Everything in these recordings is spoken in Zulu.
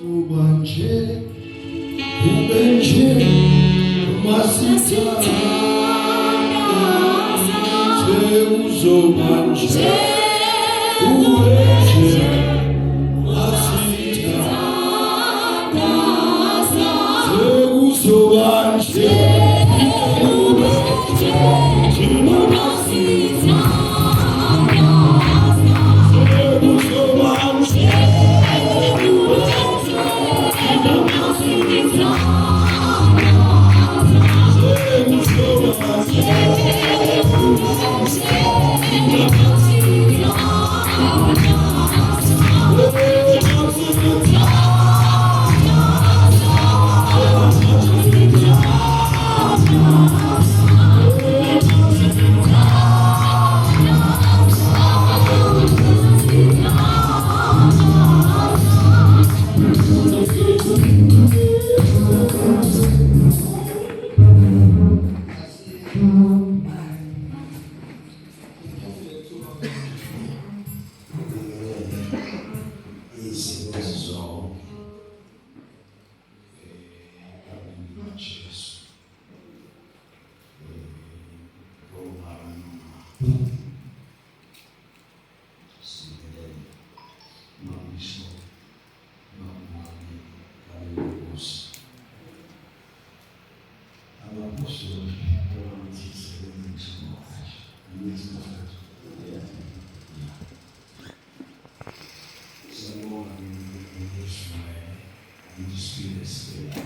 Sekuba nje kube nje masithandaza, sekuzoba nje kube nje masithandaza, sekuzoba nje kube nje sekuzoba nje. Izimo zonke egameni likaJesu. Obaba noma sibingelele mamisho mamame kanye nenkosi abapostoli abathi sebengisho kahle ngesikhathi. Siyabonga ngishumayele ngisifile sibela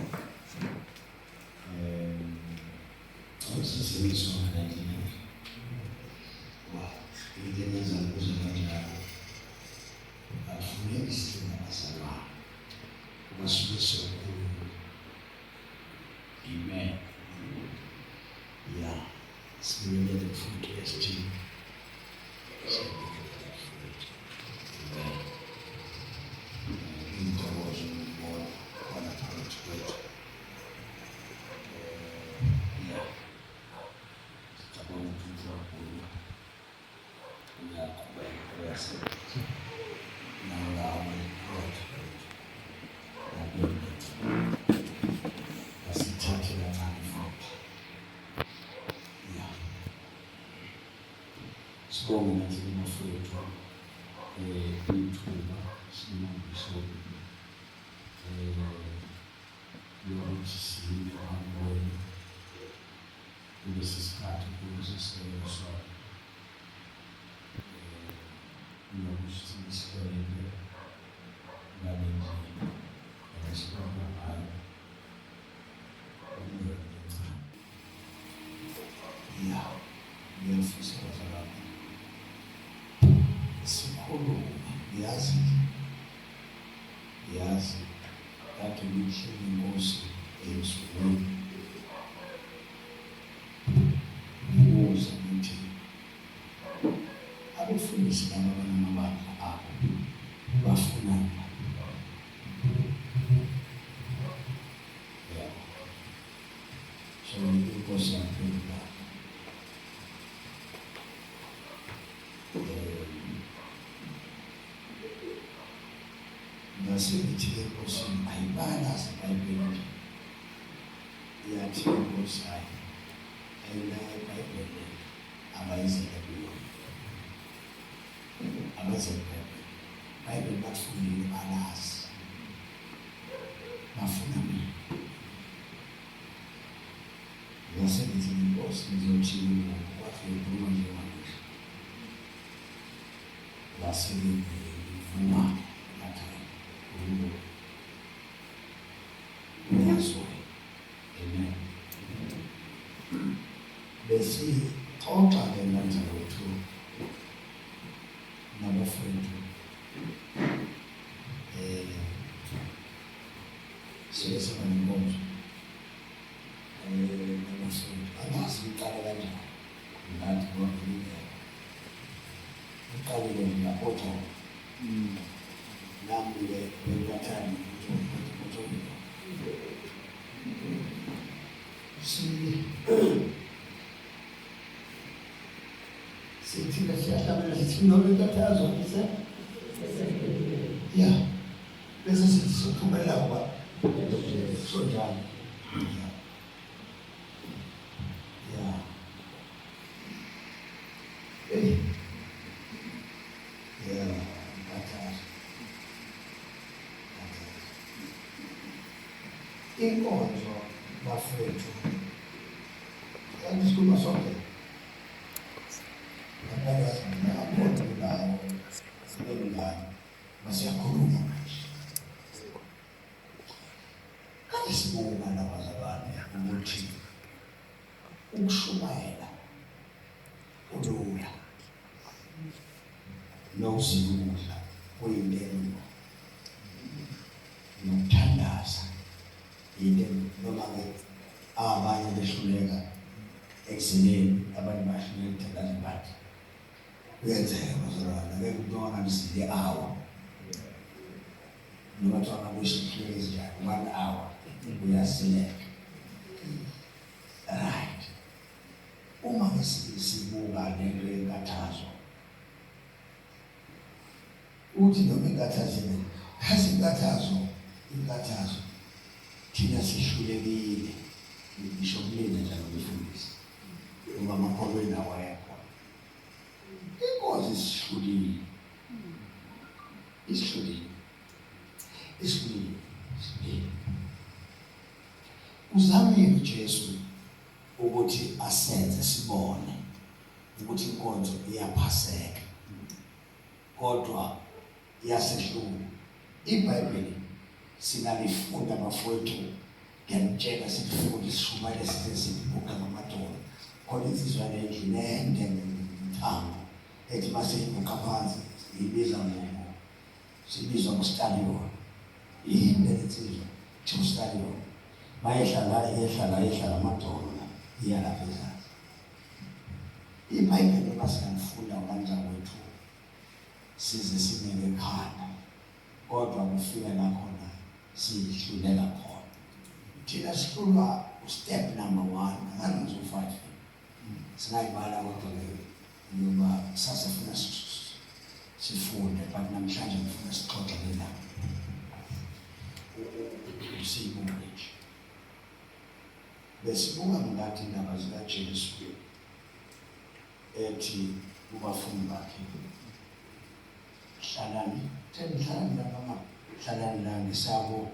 awusisebenzi wanga-99 wa into enyenza kuze kanjalo akufuneki sithina bazalwane kuba suke siyokhuluma. Amen. Ya, sibingelele futhi ST, siyabingelela futhi. Amen. Intokozo ukubona khona phakathi kwethu. Ya, sicabanga ukuthi uNkulunkulu uyaqhubeka uyasebenza nawe phakathi kwethu. Asithathe kancane futhi. Ya, sibonge nathi kumafowethu ithuba sinamabhishobhi lokuthi sime phambi kwenu kulesi sikhathi kulesi sona nokuthi sihloniphe ngale ndlela esihlonipha ngayo okungeyona encane. Ya, ngiyafisa bazalwane sikhulume. Ngiyazi, ngiyazi kade ngihleli inkosi ensukwini ngibuza ngithi abefundisi laba banamabandla abo bafunani? Yabo, so inkosi yamphendula ngase ngithi enkosini ayibalazi ibhayibheli nje. Iyathi inkosi hayi, ayinayo ibhayibheli, abayizele kuyo, abayizele ibhayibheli. Ibhayibheli bakufundile, balazi, bafuna mina. Ngase ngithi inkosi ngizothini ngoku? Wathi ukhuluma njengamanje. Ngase ngivuma, ngathi ukhuluma uyazwa. Amen. Besixoxa-ke manje wethu nabafowethu sike saba nenkonzo nabafowethu. Angazi iqale kanjani ngathi ngoba ngingekho iqalile nje lapho nami-ke bengingathandi ukuthi sithina siyahlabela sithi noma inkathazo ise ya bese Siphumelela ngoba so njalo. Yeah. Hey. Yeah, inkathazo. Inkathazo. Inkonzo bafethu. Yazi sikhuluma sonke. Ngabona nawo sebengane. Masiyakhuluma manje. Kade sibuka labazalwane ukuthi ukushumayela kulula nokuzila ukudla kuyinto elula nokuthandaza yinto noma-ke abanye behluleka ekuzileni abanye bahluleka ekuthandazeni bathi kuyenzeka bazalwane akekho umuntu ongangamzili i-hour noma kuthiwa ngabe usihluleka ezinjani one hour uyasileka. Right, uma ke sibuka lento yenkathazo uthi noma inkathazo yazi inkathazo thina sihlulekile ngisho kumina njalo ngifundisa ngoba amakholweni awekho. Inkosi isihlulile, isihlulile, isihlulile, isihlulile. Uzamile uJesu ukuthi asenze sibone ukuthi inkonzo iyaphaseka kodwa iyasehlula. IBhayibheli singalifunda bafowethu, ngiyanitshela silifunde sishumayele size silibuka ngamadolo. Khona insizwa endlini ende ngemthambo ethi maseyiguqa phansi iyibiza ngoku sibizwa ngostallion. Yinde lensizwa kuthiwa ustallion, mayehla la yehla la yehla ngamadolo la iya lapha ezansi. IBhayibheli uma singalifunda ngabantwana kwethu size sineke ekhanda, kodwa kufika la khona sihluleka khona. Thina sihlulwa step number 1, angazi ngizo-5 singayibala, kodwa-ke ngoba kusasa funa sifunde, but namhlanje ngifuna sixoxe le ndaba siyibuke nje. Besibuka ngathi indaba zikaJesu ethi kubafundi bakhe, hlalani theni, hlalani la mama, hlalani la ngisabo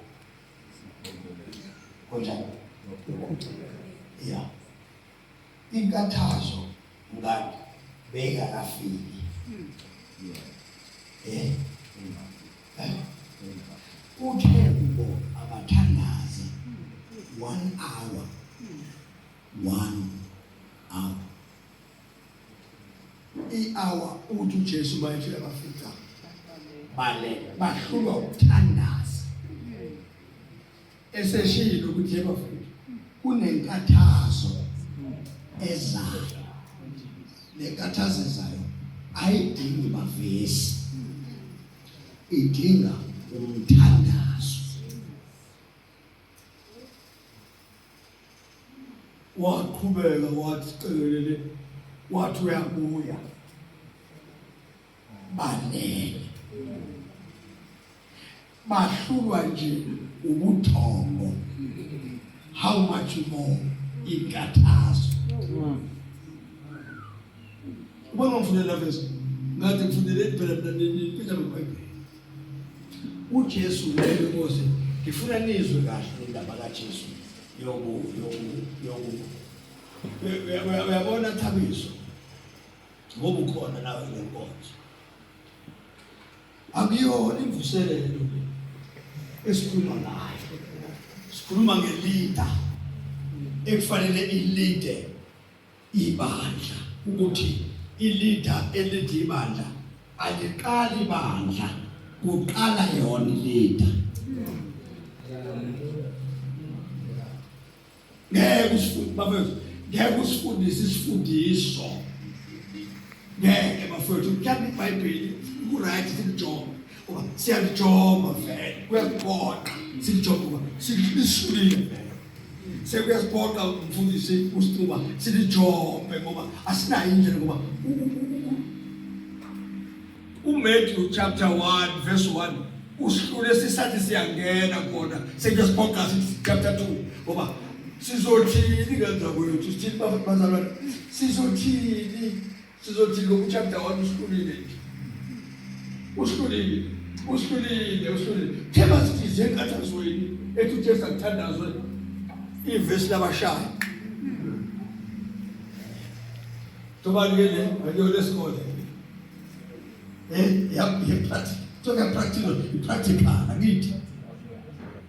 konjani ya inkathazo ngani beyingakafiki. Eh uthe kubo abathandaze 1 hour, 1 hour, i-hour. Uthi uJesu bayefika bafica bale bahlulwa ukuthandaza, eseshilo ukuthi yebo bafethu kunenkathazo ezayo. Le nkathazo ezayo ayidingi mavesi, idinga umthandazo. Waqhubeka wathi cekelele, wathi uyabuya, balele bahlulwa nje ubuthongo, how much more inkathazo? Ubona ngifundela verse ngathi ngifundele phela mina niphinda ngeBhayibheli. uJesu leyo Nkosi, ngifuna nizwe kahle indaba kaJesu yoku yoku yoku uyabona Thabiso, ngoba ukhona nawe lenkonzo akuyona imvuselelo le esikhuluma ngayo. Sikhuluma nge-leader ekufanele i-leade ibandla, ukuthi i-leader e-leade ibandla aliqali ibandla, kuqala yona i-leader. Ngeke usifunde bafethu, ngeke usifundise isifundiso, ngeke bafethu. Mhlawumbe iBhayibheli ku-right silijonge ngoba siyalijonga vele, kuyaziphoqa silijonge ngoba silisukile vele, sekuyasiphoqa umfundisi usicuba silijombe ngoba asinayo indlela, ngoba uMatthew chapter 1 verse 1. Usihlule sisathi siyangena kona sekuyasiphoqa sithi chapter 2 ngoba sizothini ngenza kwethu sithini bazalwane sizothini sizothini ngoba chapter 1 usihlulile nje usihlulile usihlulile usihlulile thema sithi zenkathazweni ethi uJesu akuthandazwe ivesi labashaya Tobani ke le akuyona esikole eh ya practical toka practical practical angithi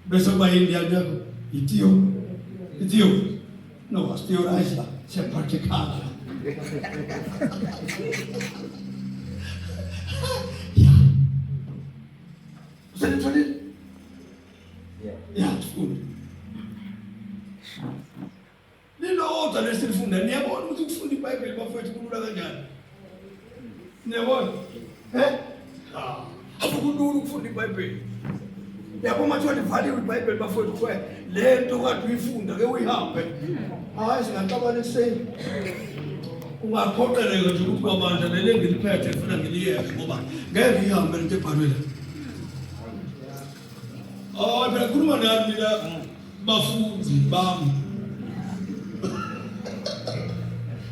bese kuba yini yakho itiyo itiyo no theorize se practical ya usenitholile ya funda Lilodwa lesilifunda niyabona ukuthi ukufunda iBhayibheli bafowethu kulula kanjani? Niyabona? Eh? Ah, akulula ukufunda iBhayibheli. Yabo uma kuthiwa livaliwe iBhayibheli bafowethu kuthiwa le nto kade uyifunda ke uyihambe. Hayi singaxabana ekuseni. Ungaphoqeleka nje ukuthi kwabandla leli engiliphethe ngifuna ngiliyeke ngoba ngeke ihambe lento ebhalwe la. Oh, phela khuluma nami mina bafundi bami.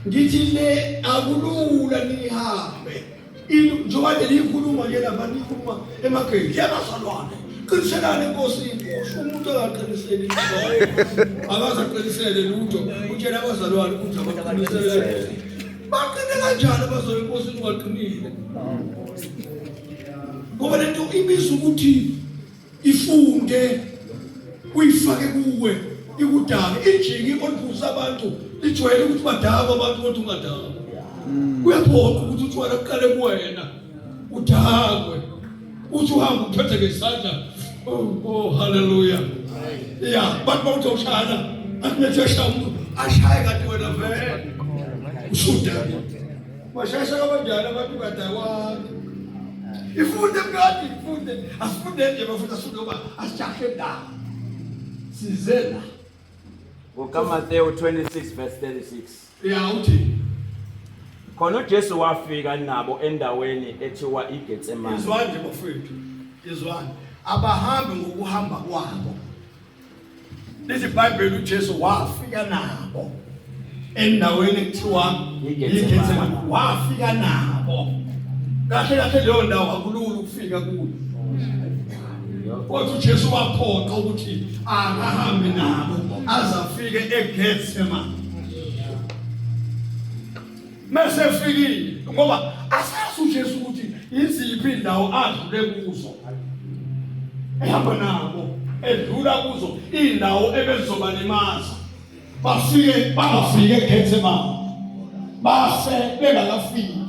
Ngithi le akulula nihambe. Njengoba nje niyikhuluma nje lapha niyikhuluma emageni yabazalwane. Qiniselani enkosini, usho umuntu angaqiniseli lutho. Akaze aqinisele lutho. Utshela abazalwane ukuthi abaqinisele. Baqine kanjani abazalwane enkosini ungaqinile? Ngoba lento ibiza ukuthi ifunde uyifake kuwe ikudake ijiki oliphuza abantu lijwayele ukuthi badakwe abantu kodwa ungadakwa kuyaphoqa ukuthi utshwala kuqale kuwena udakwe uthi uhamba uphethe ngesandla oh, oh haleluya ya bantu bawuthi ushayana athi methu eshaya umuntu ashaye kanti wena vele usudakwe Bashesha kanjani abantu badakwani? Ifunde mngani, ifunde. Asifunde nje bafuna sifunde ngoba asijahe la. Size la. NgokaMathewu 26 verse 36. Ya uthi Khona uJesu wafika nabo endaweni ethiwa iGetsemane. Izwani nje bafowethu. Izwani. Abahambi ngokuhamba kwabo. Lithi iBhayibheli uJesu wafika nabo endaweni ekuthiwa iGetsemane. Wafika nabo. Kahle kahle leyo ndawo akulula ukufika kuyo. Kodwa uJesu waphoqa ukuthi akahambe nabo aze afike eGetsemane. Mase efikile ngoba asazi uJesu ukuthi iziphi indawo adlule kuzo. Ehamba nabo edlula kuzo indawo ebezobalimaza. Bafike bangafike eGetsemane. Bafe bengakafiki.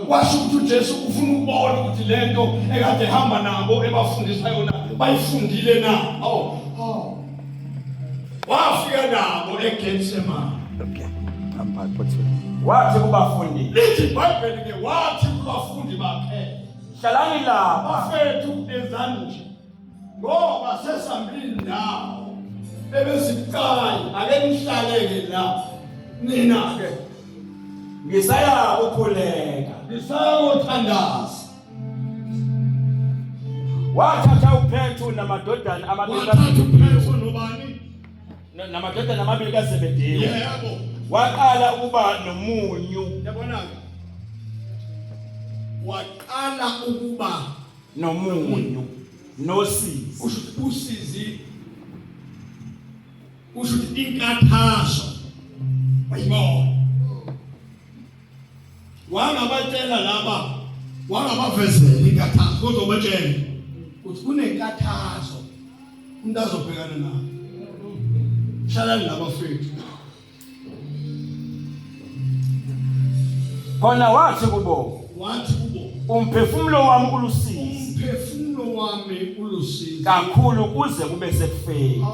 Kwasho ukuthi uJesu ufuna ukubona ukuthi lento ekade ehamba nabo ebafundisa yona bayifundile na. Oh, oh. Wafika nabo eGetsemane. Okay. Wathi kubafundi. Lithi iBhayibheli ke wathi kubafundi bakhe. Hlalani lapha. Bafethu enzani nje. Ngoba sesambile indawo ebesibucayi ake nihlaleke la. Nina ke ngisaya ukukhuleka. Ngisaya kothandaza. Wathatha uPetru namadodana amabili Wathatha uPetru nobani? Namadodana amabili kaZebedewu. Yebo. Waqala ukuba nomunyu. Yabona-ke. Waqala ukuba nomunyu nosizi. Kusho ukuthi usizi kusho ukuthi inkathazo wayibona. Wangabatshela laba wangabavezela inkathazo kodwa ubatshela ukuthi kunenkathazo umuntu azobhekana nayo. Hlalani labafethu. Khona wathi kubo, wathi kubo, umphefumulo wami ulusizi, umphefumulo wami ulusizi kakhulu kuze kube sekufeni.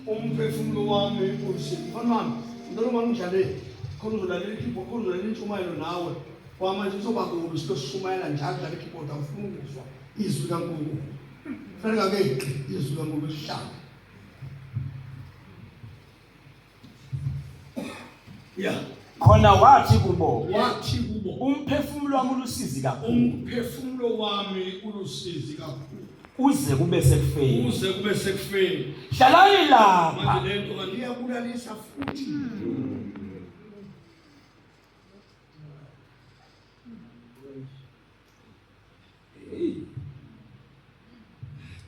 Umphefumulo wami uthi mfana wami ngicela uma ngidlale khona uzolalela i-keyboard khona uzolalela intshumayelo nawe kwamanje kuzoba kubi silo sishumayela njalo dlala i-keyboard awufuni ukuzwa izwi kaNkulunkulu fanele ngakeqi izwi kaNkulunkulu lihlale ya. Khona wathi kubo, Wathi kubo, umphefumulo wami ulusizi kakhulu, umphefumulo wami ulusizi kakhulu, uze kube sekufeni. Uze kube sekufeni. Hlalani lapha. Manje lento kanti iyabulalisa futhi.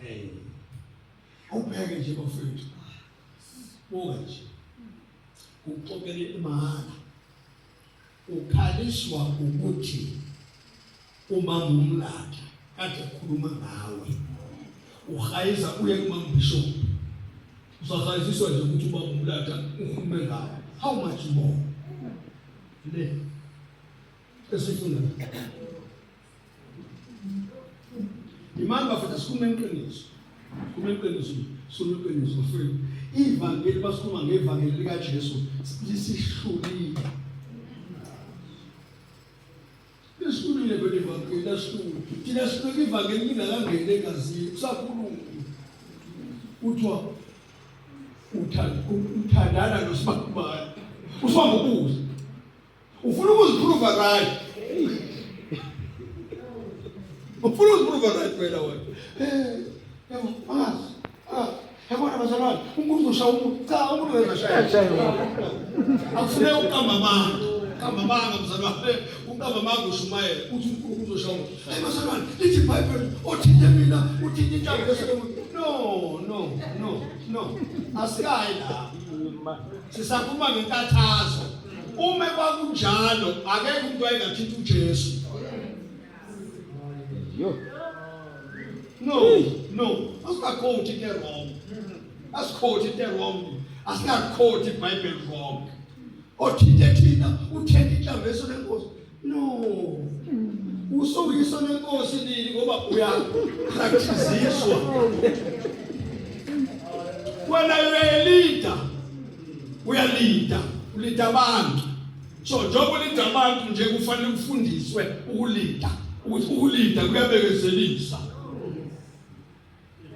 Hey. Awubheke nje bafethu. Buka nje. Uxoxele imali. Ukhaliswa ukuthi umama umlaka kade ekhuluma ngawe. Uhayiza uye kumama bishop. Usahayiziswa nje ukuthi ubaba umlaka ukhulume ngawe. How much more? Le esifunda imani bafethu, sikhulume iqiniso, sikhulume iqiniso, sikhulume iqiniso bafethu. Ivangeli, basikhuluma ngevangeli likaJesu, lisihlulile, lisihlulile vele ivangeli, lasihlula thina. Sihluleka ivangeli lingakangeni egazini, kusakhuluma kuthiwa uthandana nosibakubani, usibamba ubuze, ufuna ukuziprova right, ufuna ukuziprova right wena. Eh, yabo, angazi, angazi, yabona bazalwane, umuntu uzoshaya umuntu. Cha, umuntu uzoshaya, akufuneka uqamba amanga, uqamba amanga mzalwane, uqamba amanga, ushumayela uthi uNkulunkulu uzoshaya umuntu. Hey bazalwane, lithi iBhayibheli, othinte mina uthinte inhlamvu yeSolomon. No, no, no, no, asikayi la, sisakhuluma ngenkathazo. Uma kwakunjalo, akekho umuntu wayengathinta uJesu. Yo. No, no, asingaquote into wrong, asiquote into wrong, asingaquote iBhayibheli wrong. Othinte thina uthinte inhlamvu yeso lenkosi. No, usuyiso lenkosi nini? Ngoba uyapracticeiswa wena, uyalida, uyalida, ulida abantu. So njengoba ulida abantu nje, kufanele ufundiswe ukulida, ukuthi ukulida kuyabekezelisa.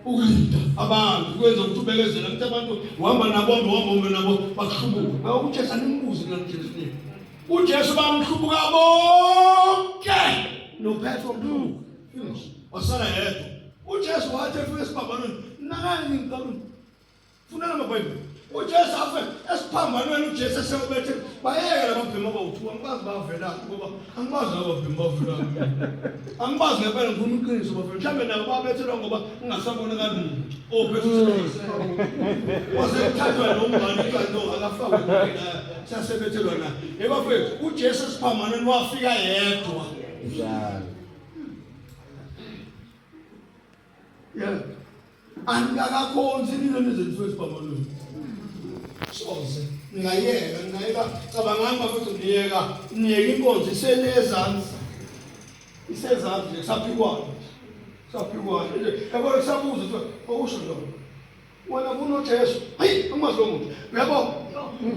Ukulinda abantu kwenza ukuthi ubekezela, ukuthi abantu uhamba nabo, uhamba nabo, bakuhlubuka. Ngakho uJesu animbuzi mina, uJesu ni uJesu bamhlubuka bonke, noPetro wamhlubuka, finish, wasala yedwa. UJesu wathi efika esiphambanweni, nakani ngicabanga funana amabhayibheli, uJesu afe esiphambanweni, uJesu esewubethe, bayeke lababhema abawu-two, angibazi bavelaphi, ngoba angibazi lababhema bavelaphi, angibazi ngempela, ngikhuluma iqiniso bafethu. Mhlawumbe nabo babethelwa ngoba ungasabonakali muntu ophethe, wase kuthathwa nomngane kuthiwa no, akafakwe, sasebethelwa naye. Ye bafethu, uJesu esiphambanweni wafika yedwa. Njalo. Yeah. Angikakhonzi nina nize nifike esiphambanweni. Soze. Ningayeka, ningayeka. Cabangani bafethu, niyeka, niyeka inkonzo iselezansi. Isezansi nje, kusaphikwana. Kusaphikwana. Yabona kusabuza ukuthi okusho lokho. Wena kunoJesu. Hayi, angimazi lo muntu. Uyabo?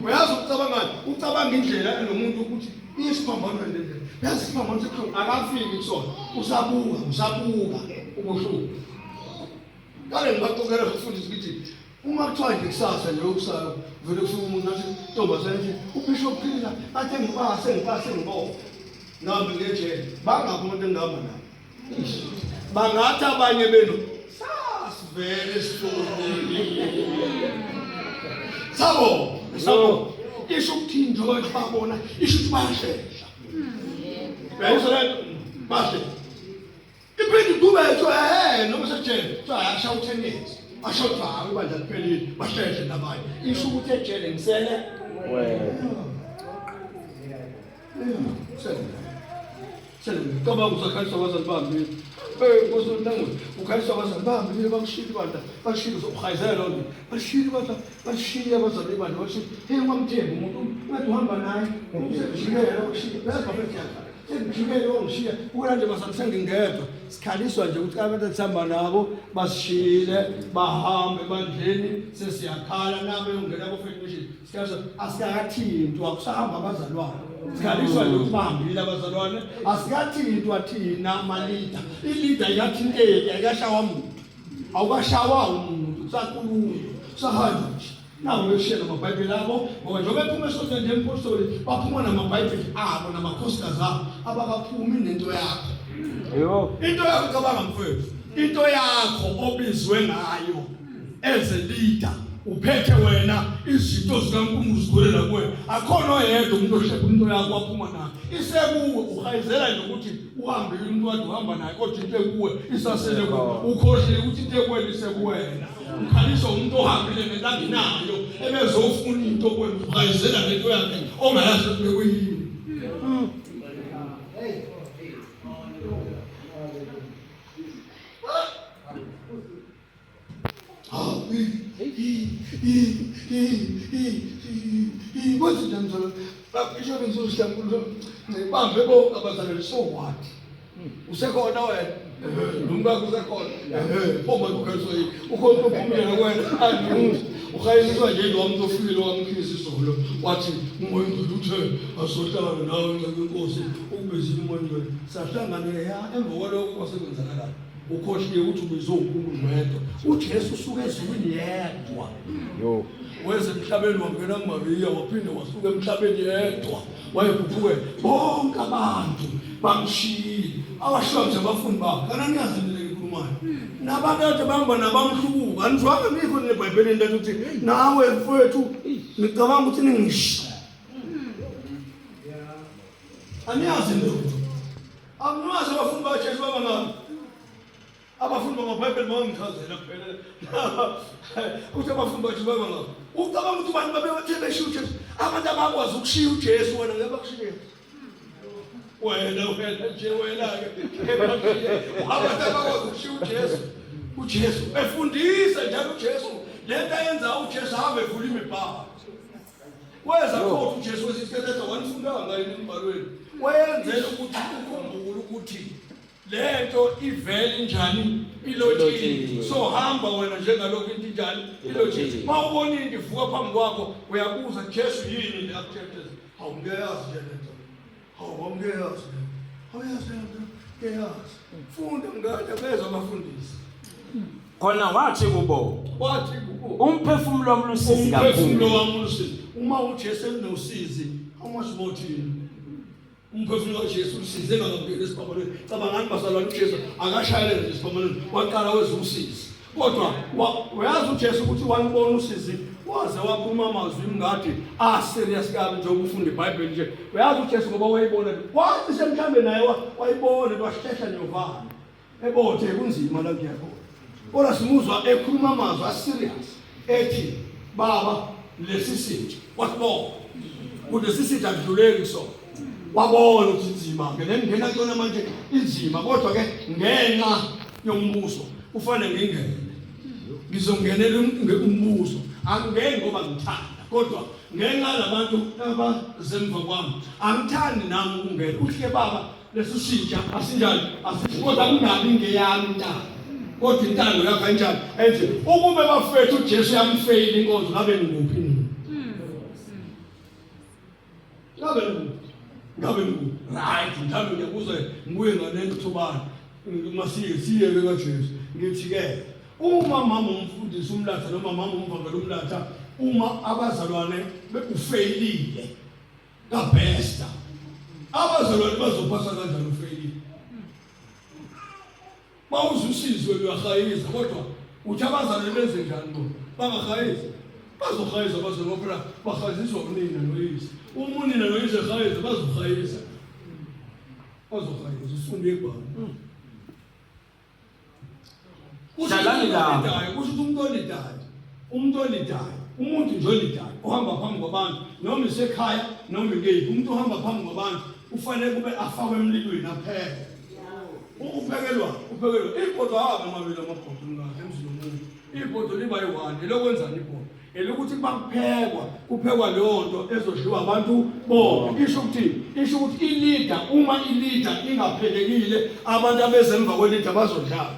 Uyazi ucabangani? Ucabanga indlela enomuntu ukuthi isiphambano le ndlela. Uyazi isiphambano sibuhlungu, akafiki kusona. Usabuka, usabuka ubuhlungu. Kale ngibaxoxela bafundisi ukuthi uma kuthiwa nje kusasa nje okusayo vele kufika umuntu athi ntombazane nje uBishop Phila athe ngibase ngibase ngibophe. Ngihambe ngejele. Bangaphi umuntu engihamba naye? Bangathi abanye benu sasivele sibonile. Sabo, sabo. Isho ukuthini njengoba babona, isho ukuthi bayashesha. Uyayizwa le nto? Bashesha. Iphinde iqhubeke, noma sejele, kuthiwa asha u-10 years. Asho kuthiwa hayi, ibandla liphelile, basheshe nabanye. Isho ukuthi ejele ngisele Wena. Sele. Sele ngicabanga usakhaliswa abazali bami. Eh Nkosi nangu ukhaliswa abazali bami, bakushila ibandla, bashila, uzohayizela loo nto. Bashila ibandla, bashila abazali ibandla, bashila. Hey, ungamthembi umuntu, ungathi uhamba naye, usejikela bakushila. Yazi bafethu yakhala. Sengijikele wangishiya. Ukula nje bazali sengingedwa. Sikhaliswa nje ukuthi abantu esihamba nabo basishiyile, bahambe ebandleni, sesiyakhala nabo yongena ko mission. Sikhathi asikathintwa, kusahamba abazalwane. Sikhaliswa nje ukuthi bahambile abazalwane, asikathintwa thina malida. Ilida iyathinteka, ayikashawa muntu. Awukashawa umuntu, kusakhulunywa, kusahanjwa nje. Nawo beshiya namabhayibheli abo ngoba njengoba ephuma esontweni nje empostoli baphuma namabhayibheli abo namakhosikazi abo abakaphumi nento yakho. Yebo. Into yakho cabanga mfowethu. Into yakho obizwe ngayo as a leader uphethe wena izinto zikaNkulunkulu zigwelela kuwe akhona oyedwa umuntu oshepha into yakho waphuma nayo isekuwe uhayizela nje ukuthi uhambile umuntu wathi uhamba naye kodwa into ekuwe isasele kuwe ukhohliwe ukuthi into ekuwena isekuwena ukhaliswa umuntu ohambile nento angenayo ebezofuna into kuwena uhayizela lento yakhe ongayazi ukuthi bekuyini. Kwenze njani mzalwane? Isho ngizohlambuluka ngibambe bonke abazalwane so what? Usekhona wena? Nomkakho usekhona? Pho manje ukhaliswa yini? Ukhona uphumile kuwena? Angimuzi. Uhayisiswa nje lo muntu ofikile wamkhisa izolo wathi umoya ongcwele uthe asohlangana nawe nceku inkosi ukubizile umoya ongcwele. Sahlangana ya emva kwalokho kwasekwenzakalani? Ukhohliwe ukuthi ubizwe uNkulunkulu wedwa. UJesu usuke ezulwini yedwa. Yo. Weza emhlabeni wangena kuMariya waphinde wasuka emhlabeni yedwa. Wayekhuphuke bonke abantu bamshiyile. Awashiwa nje abafundi bakhe. Kana niyazi into engikhulumayo. Nabantu ade bahamba nabamhlubuka. Anizwanga nikho neBhayibhelini lento ukuthi nawe mfowethu ngicabanga ukuthi ningishiya. Aniyazi lutho. Angimazi abafundi baJesu baba ngami. Abafundi bamaBhayibheli bangichazela kuphela. Ukuthi abafundi baJesu baba ngami. Ucabanga ukuthi abantu babebathe beshiya uJesu. Abantu abakwazi ukushiya uJesu wena ngeke bakushiye. Wena wena nje wena ke. Abantu abakwazi ukushiya uJesu. UJesu efundisa njalo uJesu lento ayenza uJesu ave evula imibhalo. Weza khona uJesu wesisikethetha wanifundanga yini embhalweni. Wayenzela ukuthi ukhumbule ukuthi lento ivele injani ilotshiwe. So hamba wena njengalokhu into injani ilotshiwe. Uma ubona into ivuka phambi kwakho uyabuza Jesu yini le akuthethe. Hawu ngiyayazi nje lento. Hawu wamngeyazi le. Awuyazi lento. Ngiyazi. Funda mngane bezwa abafundisi. Khona wathi kubo, Wathi kubo umphefumulo wami lusizi umphefumulo kakhulu. wami ulusizi uma uJesu enosizi how much more thina umphefumulo kaJesu usize ngakangeni esiphambanweni cabangani bazalwane uJesu akashayelele nje esiphambanweni waqala weza usizi kodwa uyazi uJesu ukuthi walubona usizi waze wakhuluma amazwi mngadi a-serious kabi njengoba ufunda iBhayibheli nje uyazi uJesu ngoba wayibona wathi semhlambe naye wayibona wahlehla nyovana Ebothe kunzima la ngiya khona. Kodwa simuzwa ekhuluma amazwi aserious ethi baba lesi sitha wasibona ukuthi lesi sitha akudluleki kusona. Wabona ukuthi inzima ke lengena kuyona manje inzima kodwa ke ngenxa yombuso kufanele ngingene. Ngizongenela umbuso. Angingeni ngoba ngithanda kodwa ngenxa labantu abazemva kwami angithandi nami ukungena. Uhle baba Lesi sitsha asinjani asisho kodwa kungabi ngeyami intando kodwa intando yakho kanjani enze ukube bafethu uJesu yamfeyila inkonzo ngabe ngikuphi nina ngabe ngikuphi ngabe ngikuphi right mhlawumbe ngiyakuzwa ngibuye ngalento thobani masiye siyeke kaJesu ngithi ke uma mama umfundisi umlatha noma mama umvangeli umlatha uma abazalwane bekufeyilile kabhesta abazalwane bazopasa kanjani ufeyilile bawuze usizwe luyahayiza kodwa uthi abazalwane benze njani bona bangahayiza bazohayiza abazalwane phela bahayiziswa unina noyise uma unina noyise ehayiza bazohayiza bazohayiza ufunde ebhalo Hlalani lapho. Kusho ukuthi umuntu olidayo, umuntu olidayo, umuntu nje olidayo ohamba phambi kwabantu noma isekhaya noma ikephi, umuntu ohamba phambi kwabantu ufanele kube afakwe emlilweni apheke. Uphekelwa, uphekelwa. Ibhodo awabe amabili amabhodo mngani emzini womuntu. Ibhodo liba yi-one, elokwenzani ibhodo? Elokuthi uma kuphekwa, kuphekwa leyo nto ezodliwa abantu bonke. Isho ukuthi, isho ukuthi i-leader, uma i-leader ingaphelekile, abantu abeze emva kwe-leader bazodlala.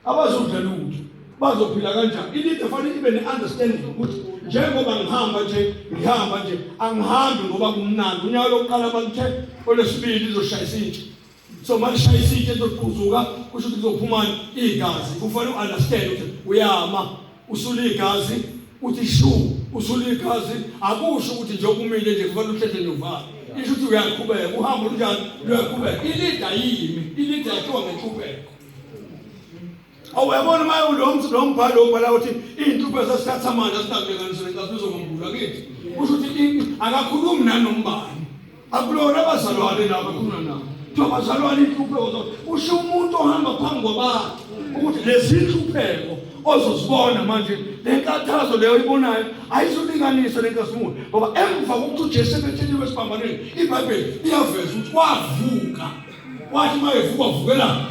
Abazodla lutho. Bazophila kanjani? I-leader fanele ibe ne-understanding ukuthi njengoba ngihamba nje, ngihamba nje, angihambi ngoba kumnandi. Unyaka lokuqala balithe, olwesibili izoshayisa intsha. So malishaya isitshe lizoquzuka kusho ukuthi kuzophumani igazi. Kufanele u-understand ukuthi uyama. Usula igazi uthi shu usula igazi akusho ukuthi nje okumile nje kufanele uhlehle nyuvane. Isho ukuthi uyaqhubeka uhambo lunjani luyaqhubeka. Ilida yimi, ilida yakhiwa ngenhlupheko. Awuyabona uma lo mthi lo mbhalo obhala ukuthi iy'nhlupho sesithatha manje asinakulinganisa nenkathi uzokwambula kithi. Kusho ukuthi akakhulumi nanombani. Akulona abazalwane laba khuluma nabo. Kuthiwa abazalwane inhlupheko zabo. Usho umuntu ohamba phambi kwabantu ukuthi lezi nhlupheko ozozibona manje le nkathazo leyo oyibonayo ayizulinganiswa nenkazimulo ngoba emva kokuthi uJesu ebetheliwe esiphambanweni iBhayibheli liyaveza ukuthi wavuka wathi uma evuka wavukela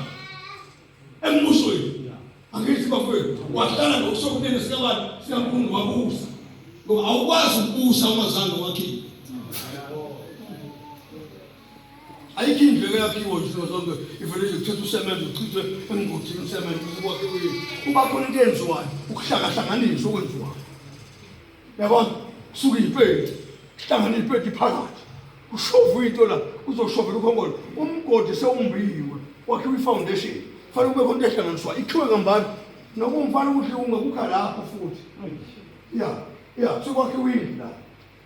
embusweni angithi bafowethu wahlala ngokusokunene sikabani sikaNkulunkulu wabusa ngoba awukwazi ukubusa ungazange wakhiwe ayikho indlu eyakhiwa nje zonke ivele nje kuthatha usemende uchithwe emgodini usemende bese kwakhiwe kuba khona into eyenziwayo ukuhlangahlanganiswa okwenziwayo Yabona? Kusuka iy'peti, kuhlangana iy'peti phakathi. Kushovwa into la, kuzoshovela ukhongolo. Umgodi sewumbiwe, kwakhiwa i-foundation. Kufanele kube khona into ehlanganiswayo. Ikhiwe kambani? Nokumfana ukuthi ungakukha lapho futhi. Ya, ya, sekwakhiwa indlu la.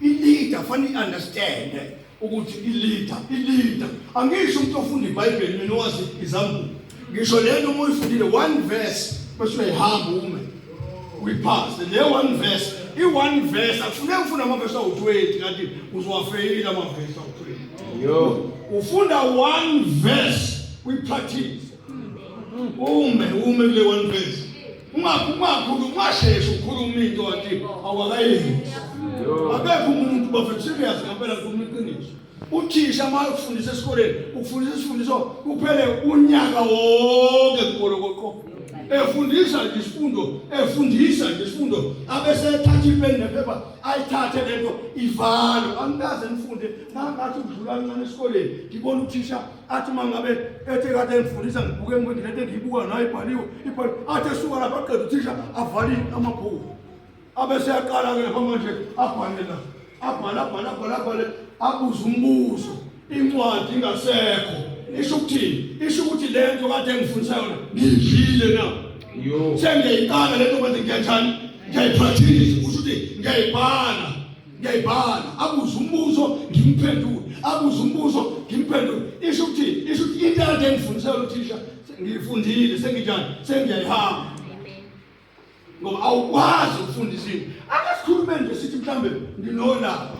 I-leader fanele i-understand ukuthi i-leader, i-leader. Angisho umuntu ofunda iBhayibheli mina owazi izambulo. Ngisho lento uma uyifundile one verse bese uyayihamba ume. Uyiphase le one verse, i one verse akufuneki ufunda amavesi awu-20 kanti uzowafeyila amavesi awu-20. Yo. Ufunda one verse uyipractice. Ume ume kule one verse. Ungakhulumi ungasheshi ukhuluma into kanti awakayenzi. Akekho umuntu bafethu serious ngempela ngikhuluma iqiniso. Uthisha uma ukufundisa esikoleni ukufundisa isifundiso kuphele unyaka wonke kuqolokoqo. Efundisa nje isifundo, efundisa nje isifundo abese ethatha ipeni nephepha ayithathe lento ivalo. Angikaze ngifunde ngangathi ukudlula kancane esikoleni ngibona uthisha athi uma ngabe ethe kade engifundisa ngibuke ngibuke lento engiyibukayo nayo ibhaliwe ibhaliwe athi esuka lapha aqeda uthisha avale amabhuku abese yaqala-ke lapha manje abhale la abhale abhale abhale abhale abuze umbuzo incwadi ingasekho isho ukuthini isho ukuthi le nto kade engifundisa yona ngiyidlile na sengiyayiqala le nto manje ngiyanjani ngiyayipractice kusho ukuthi ngiyayibhala ngiyayibhala abuze umbuzo ngimphendule abuze umbuzo ngimphendule isho ukuthi isho ukuthi into kade engifundisa yona uthisha ngiyifundile senginjani sengiyayihamba ngoba awukwazi ukufunda izinto ake sikhulume nje sithi mhlambe nginolaka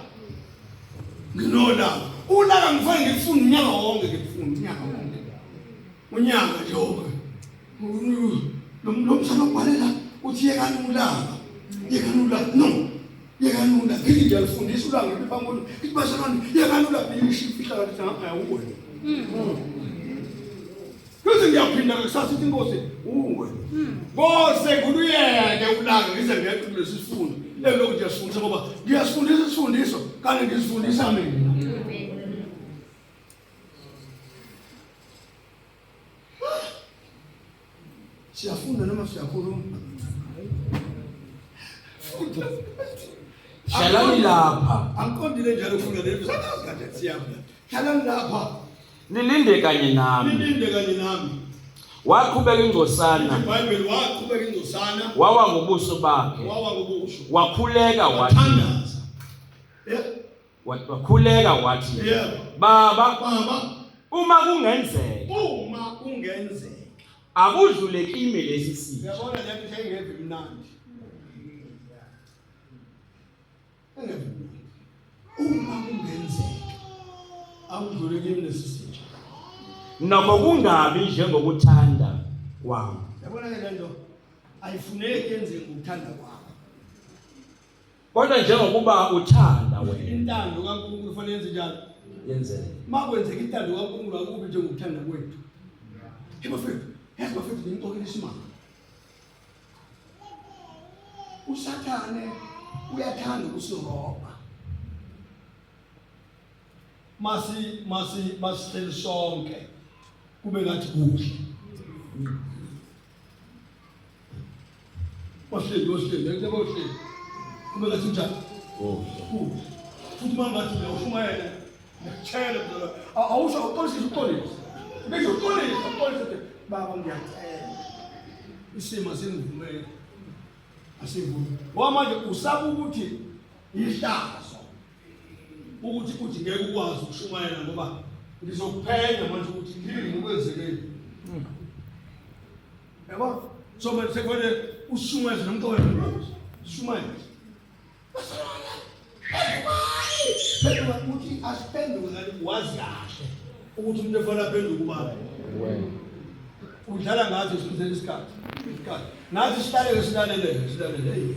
nginolaka ulaka ngifanele ngikufunde unyaka wonke ngikufunde unyaka wonke unyaka nje wonke lo msana obhalela uthi yekani ulaka yekani ulaka no yekani ulaka ngithi ngiyalifundisa ulaka ngithi phambi ngithi bazalwane yekani ulaka ngisho imfihla kanti awuwe Kuze ngiyaphinda kusasa ithi inkosi uwe. Bose nguluyeke ulaka ngize ngeqe kulesi sifundo. Elokhu ngiyasifundisa ngoba ngiyasifundisa isifundiso kanti ngizifundisa mina. Siyafunda noma siyakhuluma? Funda. Hlalani lapha. Angiqondile njalo ukufunda leli. Sakazi kade siyafunda. Hlalani lapha. Nilinde kanye nami. Nilinde kanye nami. Waqhubeka ingcosana. IBhayibheli waqhubeka ingcosana. Wawa ngobuso bakhe. Wawa ngobuso. Wakhuleka wathi. Wathandaza. Yeah. Wakhuleka wathi. Yeah. Baba, Baba, uma kungenzeka, uma kungenzeka. akudlule kimi lesi sifo. Uyabona le nto engeve mnandi. Uma kungenzeka akudlule kimi lesi sitsha. Nokho kungabi njengokuthanda kwami. Yabona ke lento ayifuneki yenzeke ngokuthanda kwakho. Kodwa njengokuba uthanda wena. Intando kaNkulunkulu kufanele yenze njani? Yenzeke. Makwenzeka intando kaNkulunkulu akubi njengokuthanda kwethu. Hey bafethu, yazi bafethu ngimxoxela isimanga. usathane uyathanda ukusirobha masi masi masihleli sonke kube ngathi kuhle ohleli ohleli ngeke ohleli kube ngathi njani kuhle futhi uma ngathi uyawushumayela ngiyakutshela awusho uxolisa uxolisa ngisho uxolisa uxolisa baba ngiyacela isimo singivumele. Asivumi. Ngoba manje usaba ukuthi ihlazo ukuthi uthi ngeke ukwazi ukushumayela ngoba ngizokuphenya manje ukuthi yini okwenzekile. Yabo? So manje sekufanele ushumayeze nomxoxo wenkosi. Ushumayeze. Phenduka uthi asiphenduke ngani wazi kahle ukuthi umuntu efanele aphenduke ubani. Udlala ngathi sichithela isikhathi. Isikhathi. Nathi silalele silalele silalele. Hey.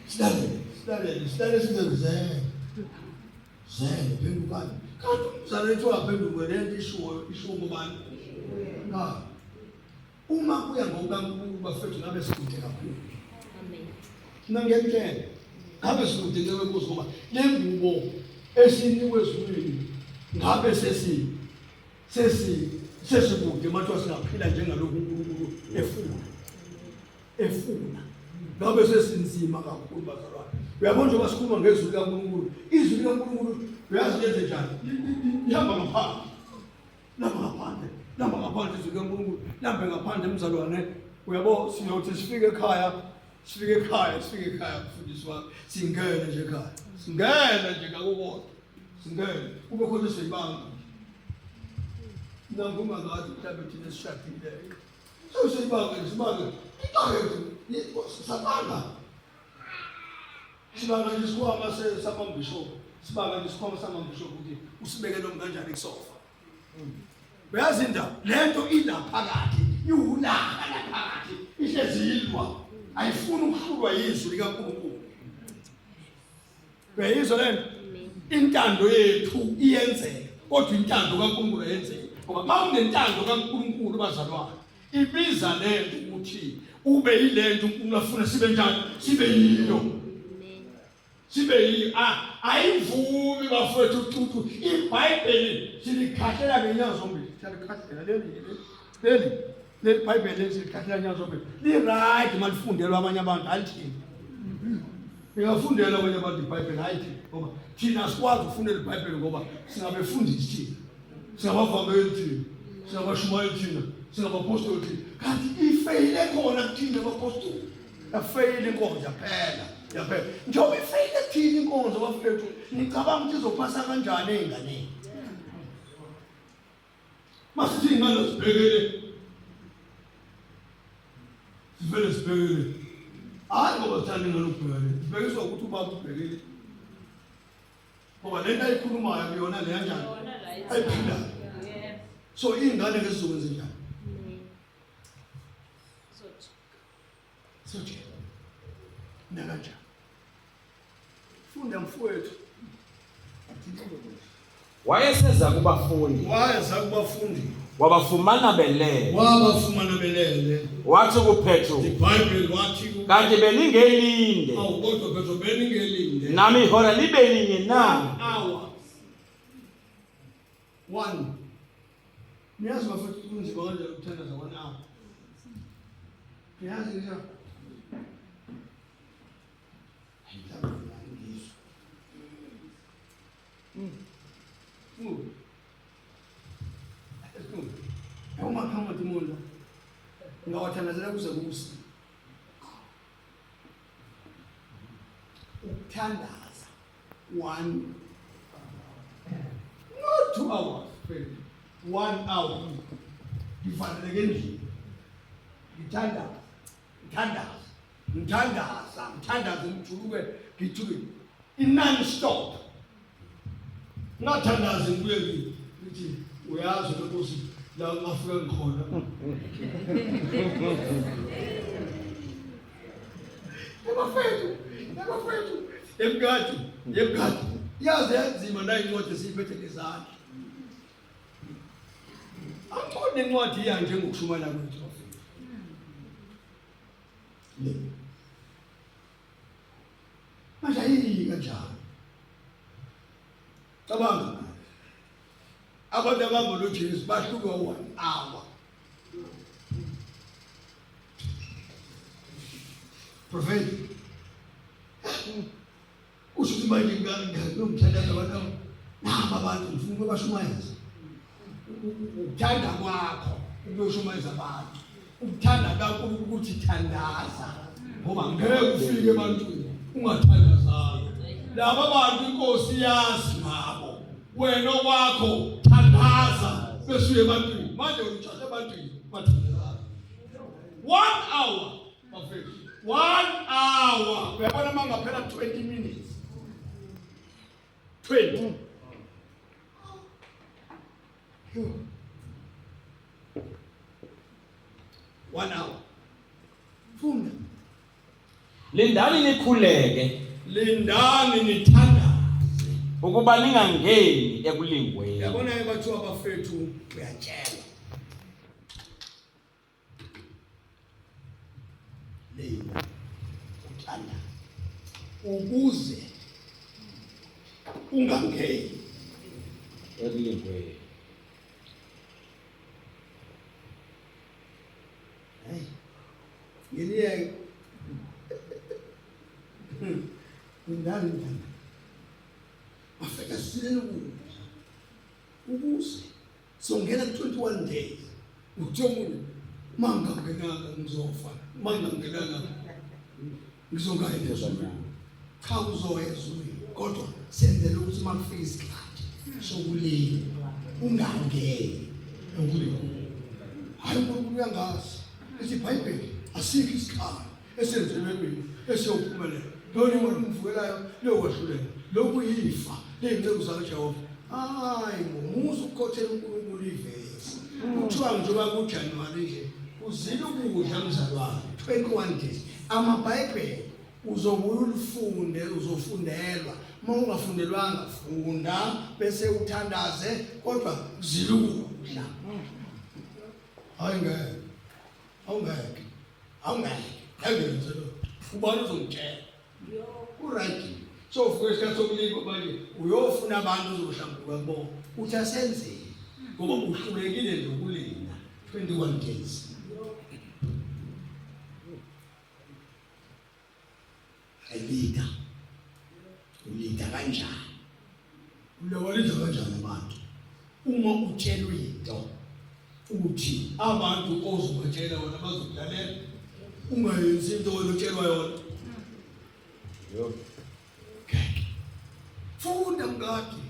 Silalele silalele silalele sizenzele. Zele phendukani. Kanti umzali wethu waphenduka lento ishiwo ishiwo ngubani? Nga. Uma kuya ngokukaNkulunkulu bafethu ngabe sikude kakhulu. Amen. Mina ngiyakutshela. Ngabe sikude nceku ngoba le ngubo esinikwe ezulwini ngabe sesi sesi sesikude manje singaphila njengalokhu uNkulunkulu efuna. Efuna. Ngabe sesinzima kakhulu bazalwane. Uyabona njengoba sikhuluma ngezwi likaNkulunkulu, izwi likaNkulunkulu uyazi lenze njani? Lihamba ngaphandle. Lihamba ngaphandle, lihamba ngaphandle izwi likaNkulunkulu, lihambe ngaphandle mzalwane. Uyabo siyothi sifike ekhaya, sifike ekhaya, sifike ekhaya mfundisi wami, singene nje ekhaya. Singene nje ngakukodwa. Singene. Kube khona esiyibamba. Mina nguma ngathi mhlawumbe thina esishadile. Sesiyibanga nje sibanga. Ibanga nje sabanga. Sibanga nje isikhwama samambishophu. Sibanga nje isikhwama samambishophu ukuthi usibeke noma kanjani kusofa. Uyazi indaba lento ilaphakathi iwulaka laphakathi ihlezi ilwa ayifuni ukuhlulwa yizwi likaNkulunkulu. Uyayizwa lento? Intando yethu iyenzeka kodwa intando kaNkulunkulu ayenzeki. Ngoba uma unentando kaNkulunkulu bazalwane ibiza lento ukuthi ube yilento uNkulunkulu afuna sibe njani sibe yiyo. Sibe yiyo. Ah, ayivumi bafowethu ucucu. IBhayibheli silikhahlela ngenyawo zombili. Siyalikhahlela leli leli leli Bhayibheli leli silikhahlela ngenyawo zombili. Li right malifundelwa abanye abantu alithini. Ningafundela abanye abantu iBhayibheli hayi thina ngoba thina asikwazi ukufundela iBhayibheli ngoba singabefundisi thina. Singabavangeli thina. Singabashumayeli thina. Singabapostoli thina. Kanti ifeyile khona kuthina abapostoli. Yafeyile inkonzo yaphela. Yaphela. Njengoba ifeyile kuthina inkonzo bafethu, nicabanga ukuthi izophasa kanjani ey'nganeni? Masithi iy'ngane zibhekele sivele sibhekele hhayi ngoba sithanda ingane ukubhekele sibhekiswa ukuthi ubaba ubhekele ngoba le nto ayikhulumayo kuyona le yanjani ayiphilayo so iy'ngane ke zizokwenza njani sojela nakanjani Funda mfowethu. Wayeseza kubafundi. Wayeza kubafundi. Wabafumana belele. Wabafumana belele. Wathi kuPetru. IBhayibheli wathi kanti beningelinde. Awu kodwa Petru beningelinde. Nami ihora libe linye na? Hour. One. Niyazi bafethu kunzima kanjani ukuthandaza one hour. Niyazi nje. Uma amadimoni la ngawathandazela kuze kuse ukuthandaza one not 2 hours friend one hour ngivaleleke endlini ngithandaza ngithandaza ngithandaza ngithandaza ngijuluke ngijuluke i-non stop ngathandaza ngibuye ngithi uyazi lenkosi la ngafika ngikhona yabafethu yabafethu yemkati yemkati yaze yanzima nayi incwadi esiyiphethe ngezandla Angiboni incwadi iya njengokushumayela kwethu bafethu. Le. Manje ayiyi kanjalo. Cabanga. Abantu abamba lo Jesu bahluka one hour. Prophet. Kusho ukuthi manje ngiyomthandaza abantu naba abantu ngifuna ukubashumayeza. Ukuthanda kwakho ukuyoshumayeza abantu. Ukuthanda kakhulu ukuthi thandaza. Ngoba ngeke ufike ebantwini ungathandazanga. Laba bantu inkosi yazi ngabo. Wena okwakho thandaza bese uye ebantwini. Manje ujahe ebantwini bathandaza. One hour bafethu. One hour. Uyabona uma ngaphela 20 minutes. 20. One hour. Funda. Lindani nikhuleke. Lindani nithandaze. Ukuba ningangeni ekulingweni. Yabona ke bathiwa bafethu uyatshelwa. Linda uthanda ukuze ungangeni ekulingweni. Hey. Nginiyeke. Lindani nithanda. Afika silele ukudla. Ukuze songena ku-21 days. Uthi omunye mangangenanga ngizofa, mangangenanga ngizongayenda ezulwini. Cha uzoya ezulwini kodwa senzele ukuthi uma kufika isikhathi sokulinda ungangeni ekulingweni. Hayi uNkulunkulu uyangazi. Lithi iBhayibheli asikho isikhathi esenzelwe mina esiyophumelela. Lona imali umvukelayo liyokwahlulela. Lokhu yifa ley'nceku zakaJehova. Hayi ngomusa ukukhothela uNkulunkulu ivesi. Kuthiwa njengoba kuJanuwari nje uzila ukudla mzalwane 21 days. AmaBhayibheli uzobuya ulifunde uzofundelwa. Uma ungafundelwanga funda bese uthandaze kodwa uzila ukudla. Hayi ngeke. Awungeke. Awungeke. Ngeke ngenze lokho. Ubani uzongitshela? Ku-right. So ufike isikhathi sokulikwa manje Uyofuna abantu uzohlambuluka kubona. Uthi asenzeni ngoba uhlulekile nje ukulinda. 21 days. Elida. Ulinda kanjani? Uyawalinda kanjani abantu? Uma utshelwe into uthi Abantu ozobatshela wona bazokulalela. Ungayenzi into wena otshelwa yona. Ngeke. Funda mngadi.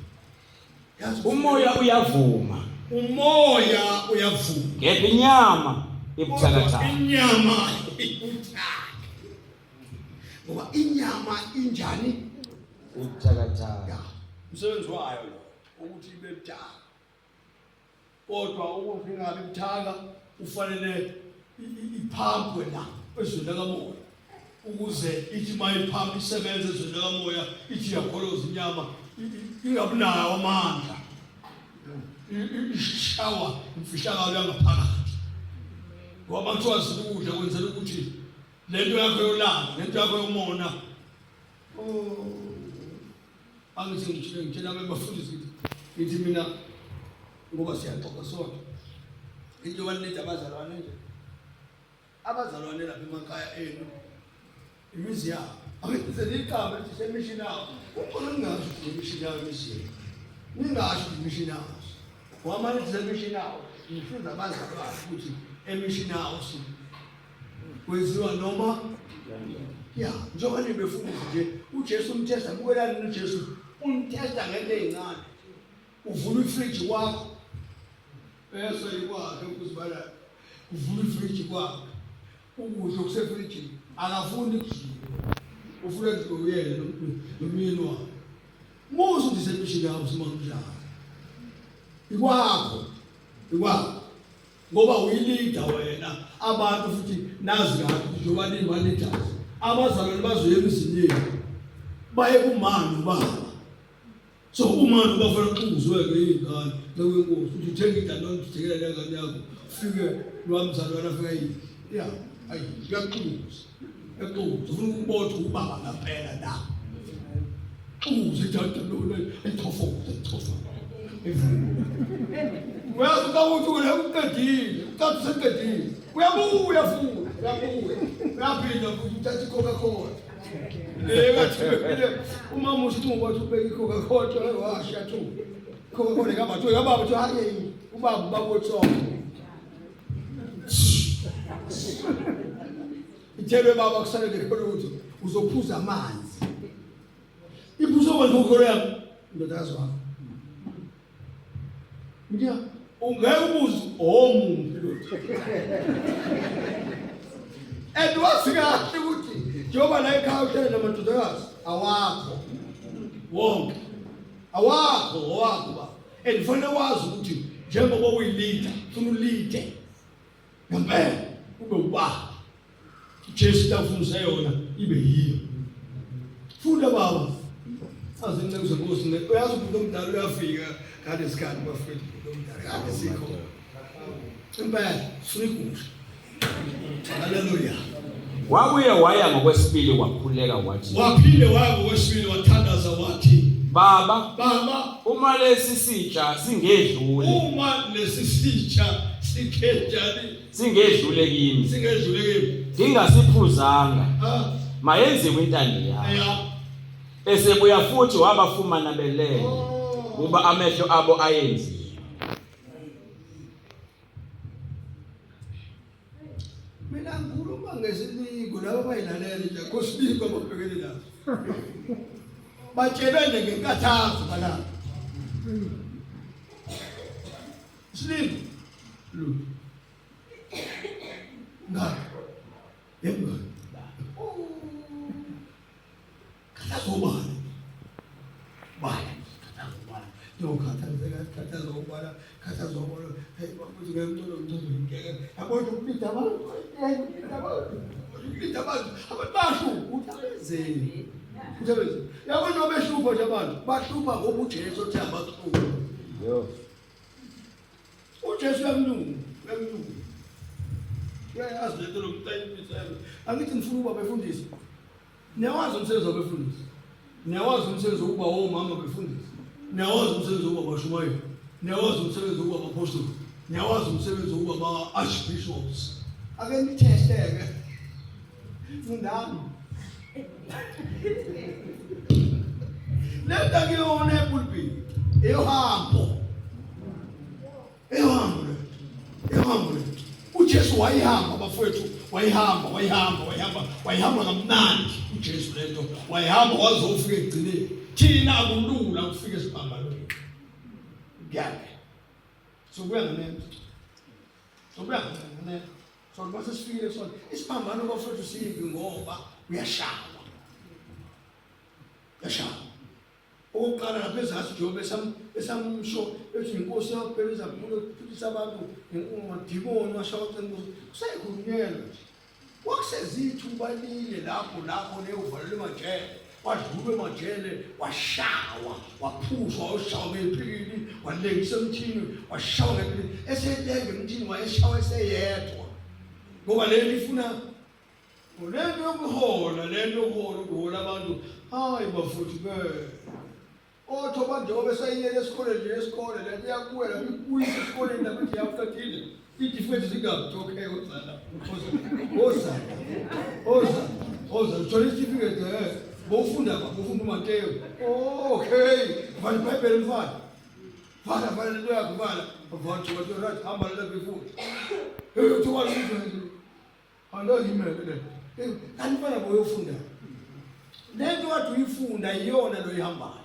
Yazi Umoya uyavuma. Umoya uyavuma. Kepha inyama ibuthakathaka. Inyama ibuthaka. Ngoba inyama injani? Ibuthakathaka. Umsebenzi wayo lo ukuthi ibe buthaka. Kodwa ukuthi ingabi buthaka ufanele iphampwe la ezweni lakamoya ukuze ithi uma iphampa isebenze ezweni lakamoya ithi iyakholoza inyama ingabunawo amandla ishawa imfihlakalo yangaphakathi ngoba kuthiwa zikudla kwenzela ukuthi le nto yakho yolaka le nto yakho yomona oh angithi ngitshela ngitshela abafundisi ngithi mina ngoba siyaxoxa sonke into yobanilida abazalwane nje abazalwane lapha emakhaya enu imizi yabo angithi liqambe lithi semishini yabo ukhona ningasho ukuthi imishini yabo imizi yenu ningasho ukuthi imishini yabo ngoba nithi semishini yabo nifunda abazalwane ukuthi emishini house kwenziwa noma ya njengoba nibefundisi nje uJesu umtesta bukelani uJesu umtesta ngento ezincane uvula ifriji kwakho bese ikwakhe ukuzibala uvula ifriji kwakhe ukudla okusefrijini akafuni kudliwa ufuna kudliwe uyena nomyeni wakhe musa ukuthi semishini yakho simanjani ikwakho ikwakho ngoba uyilida wena abantu futhi nazi kahle ukuthi njengoba niyima-leaders abazalwane bazoya emizini yenu baye kumani ubaba so umani ubaba fanele uzwe-ke iy'ngane nakwenkosi ukuthi uthenge idanone uthengela le ngane yakho ufike lwamzalwane afika yini ya ayi kuyaxuza kuyaxuza ufuna ukubona ukuthi ubaba ngampela na Uze idanone ayithofoze ayithofoze uyazi ucaba ukuthi wena uqedile ucaba useqedile uyabuya futhi uyabuya uyaphinda futhi uthatha i-coca-cola le umama usinqumo wathi ubeka i-coca-cola washa thu coca-cola kababa kababa uthi hayi ubaba ubaba wethu Itshelwe baba kusalele lutho uzophuza amanzi. Iphuzo kwenza ukholo yakho ndodakazi wakho. Ngiya ungeke ubuze omuphi lutho. And wazi kahle ukuthi njengoba la ekhaya uhlele namadodakazi awakho wonke awakho owakho ba and fanele wazi ukuthi njengoba uyileader funa ulide ngempela ube ubaba uJesu tafundisa yona ibe yiyo funda baba azi inceku zenkosi uyazi umuntu omdala uyafika ngalesikhathi bafethu umuntu omdala kade sikho impela sifuna igusha haleluya Wabuye waya ngokwesibili wakhuleka wathi, waphinde waya ngokwesibili wathandaza wathi Baba, baba uma lesi sitsha singedlule, uma lesi sitsha singedlali singedlule kimi, singedlule kimi ngingasiphuzanga, ah mayenziwe intando yakho. ya Esebuya futhi wabafumana belele, kuba amehlo abo ayenziwe. Mina ngikhuluma ngesilingo laba bayilalele nje kosilingo ababhekene naso. Batshelwe nje ngenkathazo balapha. Silingo. Lutho. Nga. Yebo. Khathaza ubani? Bani? Khathaza ubani? Yokhathazeka, khathaza ubani? Khathaza ubani? Hey, bakuthi ngeke ngicela ngeke. Yabo nje ukulinda abantu, ukulinda abantu. Ukulinda abantu. Abantu basho ukuthi abenzeni. Ukuthi abenzeni. Yabo nje behlupha nje abantu, bahlupha ngoba uJesu othe abahlupha. Yo. uJesu uyamlunga, uyamlunga. Uyayazi lento lokucela. Angithi ngifuna ukuba befundisi. Niyawazi umsebenzi wabefundisi. Niyawazi umsebenzi wokuba omama befundisi. Niyawazi umsebenzi wokuba abashumayeli. Niyawazi umsebenzi wokuba abapostoli. Niyawazi umsebenzi wokuba aba-archbishops. Ake nithesteke. Fundani. Lento akuyona epulpiti. Eyohambo. Eyohambo le. Eyohambo le. uJesu wayihamba bafowethu, wayihamba, wayihamba, wayihamba, wayihamba kamnandi uJesu lento. Wayihamba waze ufike ekugcineni. Thina akulula ukufika esiphambanweni. Ngiyake. Sokuya ngenene. Sokuya ngenene. So mase sifikile sona isiphambano bafowethu sibi ngoba uyashawa. Uyashawa. Okokuqala lapha ezansi njengoba esamsho ethi inkosi yaphela izaphula ukuphilisa abantu ngemadimoni washawa inkosi kuseyikhulunyelwa nje kwakusezithuba lile lapho lapho leyovalelwe emajele wadlulwa emajele washawa waphushwa washawa ngephikili walengisa emthini washawa ngephikili eselenga emthini wayeshawa eseyedwa ngoba leli ifuna Lento yokuhola lento yokuhola ukuhola abantu hayi bafuthu ke otho njengoba esayiyele esikoleni nje esikole lento iyakuwela ikuyisa esikoleni lapho ithi yawuqedile ithi futhi zingaphi okay ozala ozala ozala ozala uthola isitifiketi eh bowufunda ba bowufunda uMateyu okay vala iBhayibheli mfana vala vala lento yakho vala vala vala hamba lento futhi hey uthola ukuthi Andoyimele le. Kanti mfana boyofunda. Lento kade uyifunda iyona lo ihambayo.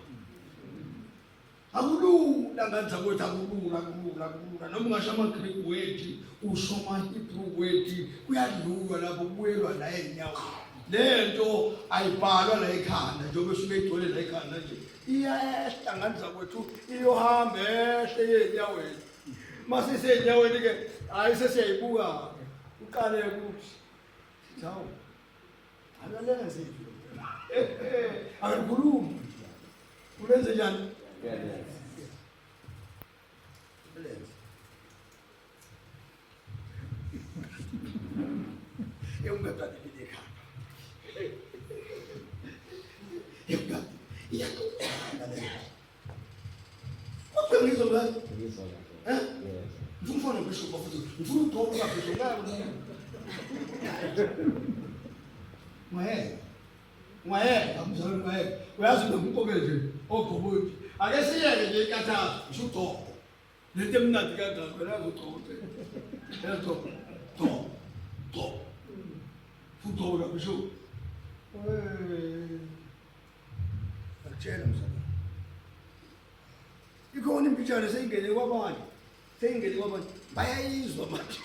Akulula ngane zakwethu akulula akulula akulula noma ungasho ama-Greek word usho ama-Hebrew word kuyadlulwa lapho kubuyelwa la ey'nyaweni. Le nto ayibhalwa la ekhanda njengoba esuke igcwele la ekhanda nje iyehla ngane zakwethu iyohamba ehle ey'nyaweni. Mase isey'nyaweni ke hhayi sesiyayibuka-ke uqale ukuthi hawu akalenze akalikhulumi ulenze njani ulenze ungadanelile ekhanda iyaxoxana le Kodwa ngizwa kahle. Ngizwa kahle. Eh? Yes. Ngifuna ufana nobishop bafethu. Ngifuna ugqoke ukabishop ngeke. Ungayeka. Ungayeka mzalwane ungayeka. Uyazi ngikuqoke nje ogqoke ukuthi ake siyeke nje inkathazo ngisho ugqoke. Lento emnandi kangaka wena uyazi ugqoke. Yazi ugqoke. Gqoke. Gqoke. Ugcobo lwabishobhi. Eh. Ngakutshela mzalwane. Ikhona impintshane seyingene kwabanye. Seyingene kwabanye. Bayayizwa manje.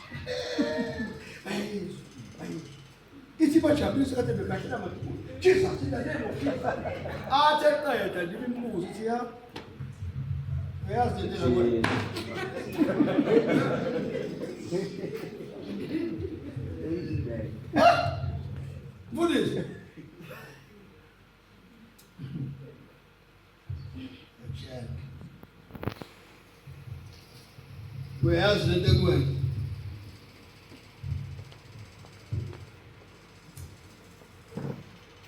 Bayayizwa. Bayayizwa. Ithi bajabulisa kade begashela amadimoni. Jesus in the name of Jesus. Athe qeda nje imibuzo ithi ya. Uyazi lento engakwenza. Mfundisi. Uyazi lento ekuwena.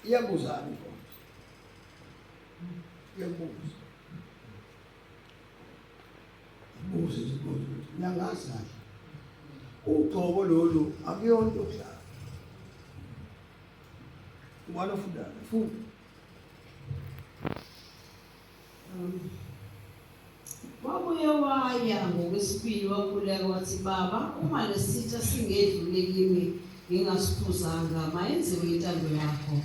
Iyabuzana inkonzo. Iyabuza. Ibuze izinkonzo ukuthi ngiyangazi kahle. Ugcobo lolu akuyona into yokudlala. Ubani ofundayo? Funda. Wabuye waya ngokwesibili wakhuleka wathi, Baba, uma lesitsha singedlule kimi ngingasiphuzanga, mayenziwe intando yakho.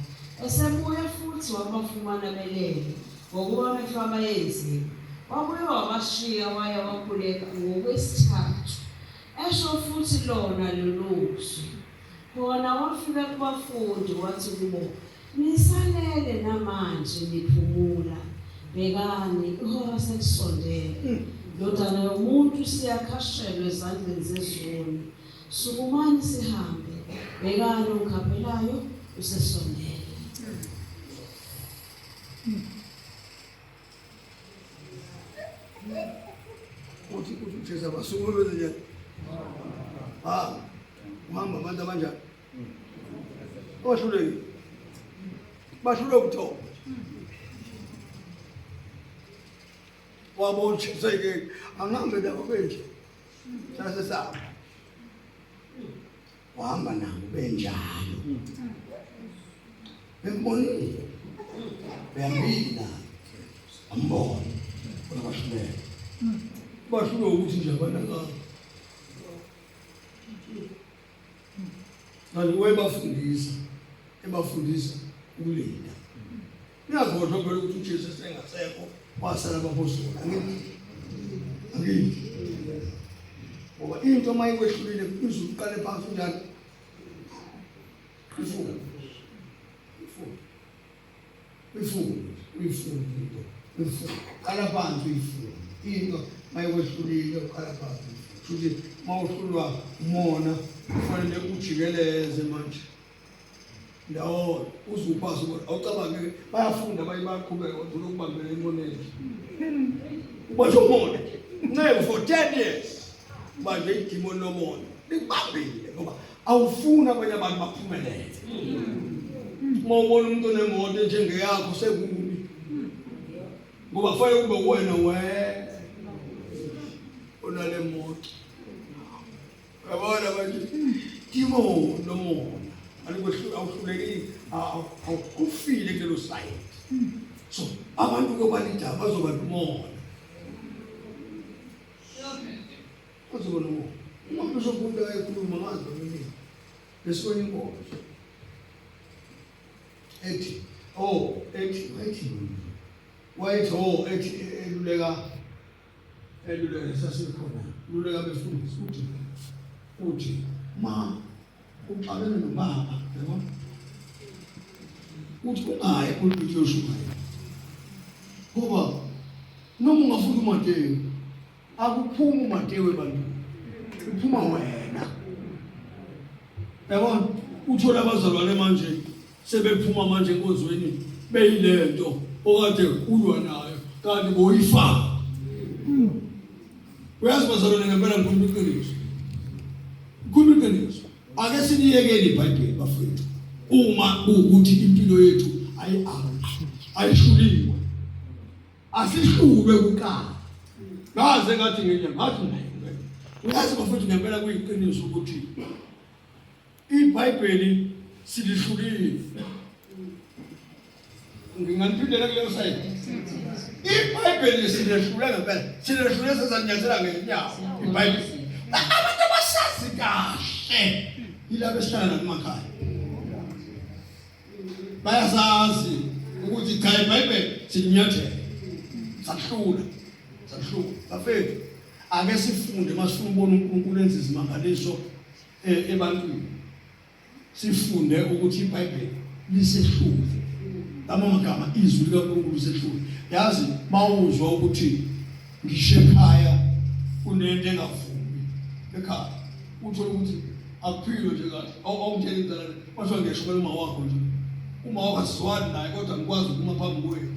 Esebuya futhi wabafumana belele, ngokuba amehlo abo ayenzima. Wabuye wabashiya waya wakhuleka ngokwesithathu, esho futhi lona lelo zwi. Khona wafika kubafundi wathi kubo, Nisalele namanje niphumula? Bhekani, ihora selisondele. Ndodana yomuntu isiyakhashelwa ezandleni zezoni. Sukumani sihambe. Bhekani, ongikhaphelayo usesondele. Uthi uthi uJesu abasukume benze njani? Ah, uhamba abantu abanjani? Bahlulekile. Bahlulwe ubuthongo. Wabona uJesu ke angihambe nabo benje. Sase sabo. Wahamba nabo benjalo. Bembonile. Behambile naye. Ambona. Kodwa bahluleka. Bahlulwe ukuthi nje abanakanga. Kanti wayebafundisa, ebafundisa ukulinda. Niyakhohlwa phela ukuthi uJesu esengasekho wasala abapostoli. Angithi? Angithi? Ngoba into uma ikwehlulile kubiza uqale phansi unjani? Ufunde. Ufunde. Uyifunde, uyifunde into. Uyifunde. Qala phansi uyifunde. Into mayikwehlulile uqala phansi. Futhi mawuhlulwa umona kufanele ujikeleze manje. Ndawo uzuphasa ukuthi awucabange bayafunda abanye bayaqhubeka kodwa lokubambela emoneni. Ubasho umona. Nceke for 10 years. Manje idimoni lomona likubambile ngoba awufuni abanye abantu baphumelele uma ubona umuntu onemoto enjengeyakho sekubi ngoba kufanele kube wena we onale moto yabona manje dimoni lomona alikwehlula awuhlulekile awufile kulelo sayidi so abantu kobalida bazoba nomona Bazoba nomona. Uma uBishop umuntu ayekhuluma ngazi noma besikwenye inkonzo ethi oh ethi wayethi wayethi oh ethi eluleka eluleka sasikhona luleka befundisi uthi uthi ma uxabene nobaba yabo uthi ungayi epulpiti yoshumayela ngoba noma ungafuna uMateyu Akuphumi uMatewu ebantwini, kuphuma wena. Yabona, uthola abazalwane manje sebephuma manje enkonzweni beyilento okade ulwa nayo kanti boyifaka. Uyazi bazalwane ngempela ngikhuluma iqiniso. Ngikhuluma iqiniso. Ake siliyekele iBhayibheli bafowethu. Uma kuwukuthi impilo yethu ayi ayishuliwe. Asihlulwe kuqala. Ngaze ngathi ngenye ngathi naye. Uyazi bafethu ngempela kuyiqiniso ukuthi iBhayibheli silihlulile. Nginganiphindela kuleyo side. IBhayibheli silehlule ngempela. Silehlule sesanyathela ngenyawo iBhayibheli. Abantu abasazi kahle yilabo esihlala nabo emakhaya. Bayasazi ukuthi cha iBhayibheli silinyathela. Sahlula. Sahlula. Bafethu ake sifunde masifuna ukubona uNkulunkulu enza izimangaliso eh, ebantwini. Sifunde ukuthi iBhayibheli lisehlule. Lama magama izwi likaNkulunkulu lisehlule. Yazi mawuzwa ukuthi ngisho ekhaya kunento engavumi ekhaya uthole ukuthi akuphilwe nje kahle awungitshela inzalane kwathiwa ngiyashumela uma wakho nje uma wakho asizwani naye kodwa ngikwazi ukuma phambi kwenu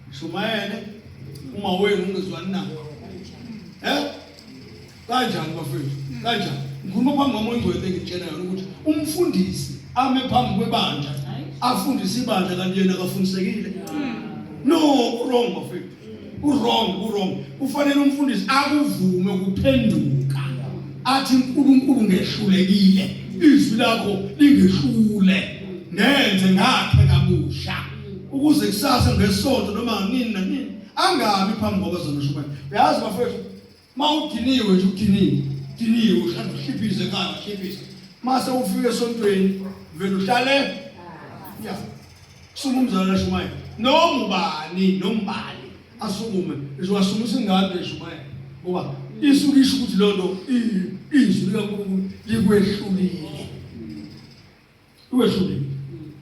ngishumayele uma wenu ungezwani naye eh kanjani bafethu kanjani ngikhuluma phambi kwami oyingcwele engitshela yona ukuthi umfundisi ame phambi kwebandla afundise ibandla kanti yena akafundisekile no wrong bafethu Uwrong, uwrong. Kufanele umfundisi akuvume ukuphenduka. Athi uNkulunkulu ngehlulekile. Izwi lakho lingehlule. Ngenze ngakhe kabusha. Ukuze kusasa ngesonto noma nini nanini angabi phambi kwabazalwane. Uyazi bafowethu mawudiniwe nje udiniwe. Diniwe uhlala uhliphize ekhaya uhliphize. Mase ufike esontweni vele uhlale ya Suka umzalwane ashumayele. Noma ubani, noma ubani asukume, ngisho ingane eshumayela. Ngoba isuke isho ukuthi leyo nto izwi likaNkulunkulu likwehlulile. Likwehlulile.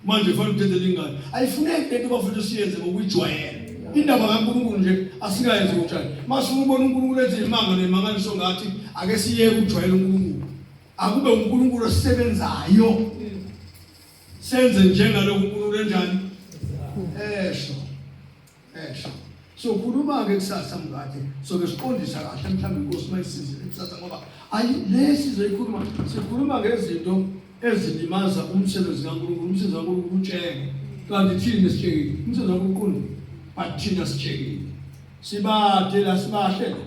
Manje fanele udedele ingane. Ayifuneki lento bafethu siyenze ngokuyijwayela. Indaba kaNkulunkulu nje asikayenzi ngokujwayela. Masifuna ukubona uNkulunkulu enze imanga nemangaliso ngathi ake siyeke ukujwayela uNkulunkulu. Akube uNkulunkulu osebenzayo. Senze njengalokhu uNkulunkulu enjani? Esho. Esho. So khuluma ke kusasa mngadi sobe siqondisa kahle mhlawumbe inkosi mayisizile kusasa ngoba ayi lesi sizoyikhuluma sikhuluma ngezinto ezilimaza umsebenzi kaNkulunkulu umsebenzi kaNkulunkulu utsheke kanti thina sitshekile umsebenzi kaNkulunkulu uqondile but thina sitshekile sibade la sibahle la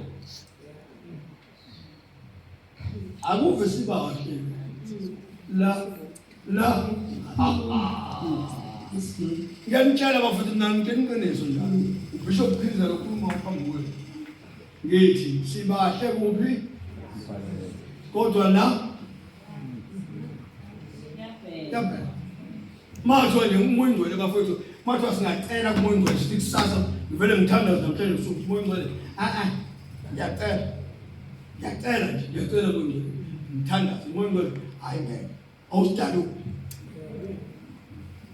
Akuve sibahle la la ngiyanitshela bafethu mina ngitshela iqiniso njalo ubishop Khiza lokhuluma phambi kwenu ngithi sibahle kuphi kodwa la yabheka Mathiwa nje umoya ongcwele bafowethu, mathiwa singacela kumoya ongcwele sithi kusasa ngivele ngithandaze namhlanje usuku umoya ongcwele. Ah ah. Ngiyacela. Ngiyacela nje, ngiyacela kumoya ongcwele. Ngithandaze umoya ongcwele. Hayi ngeke. Awusidaluli.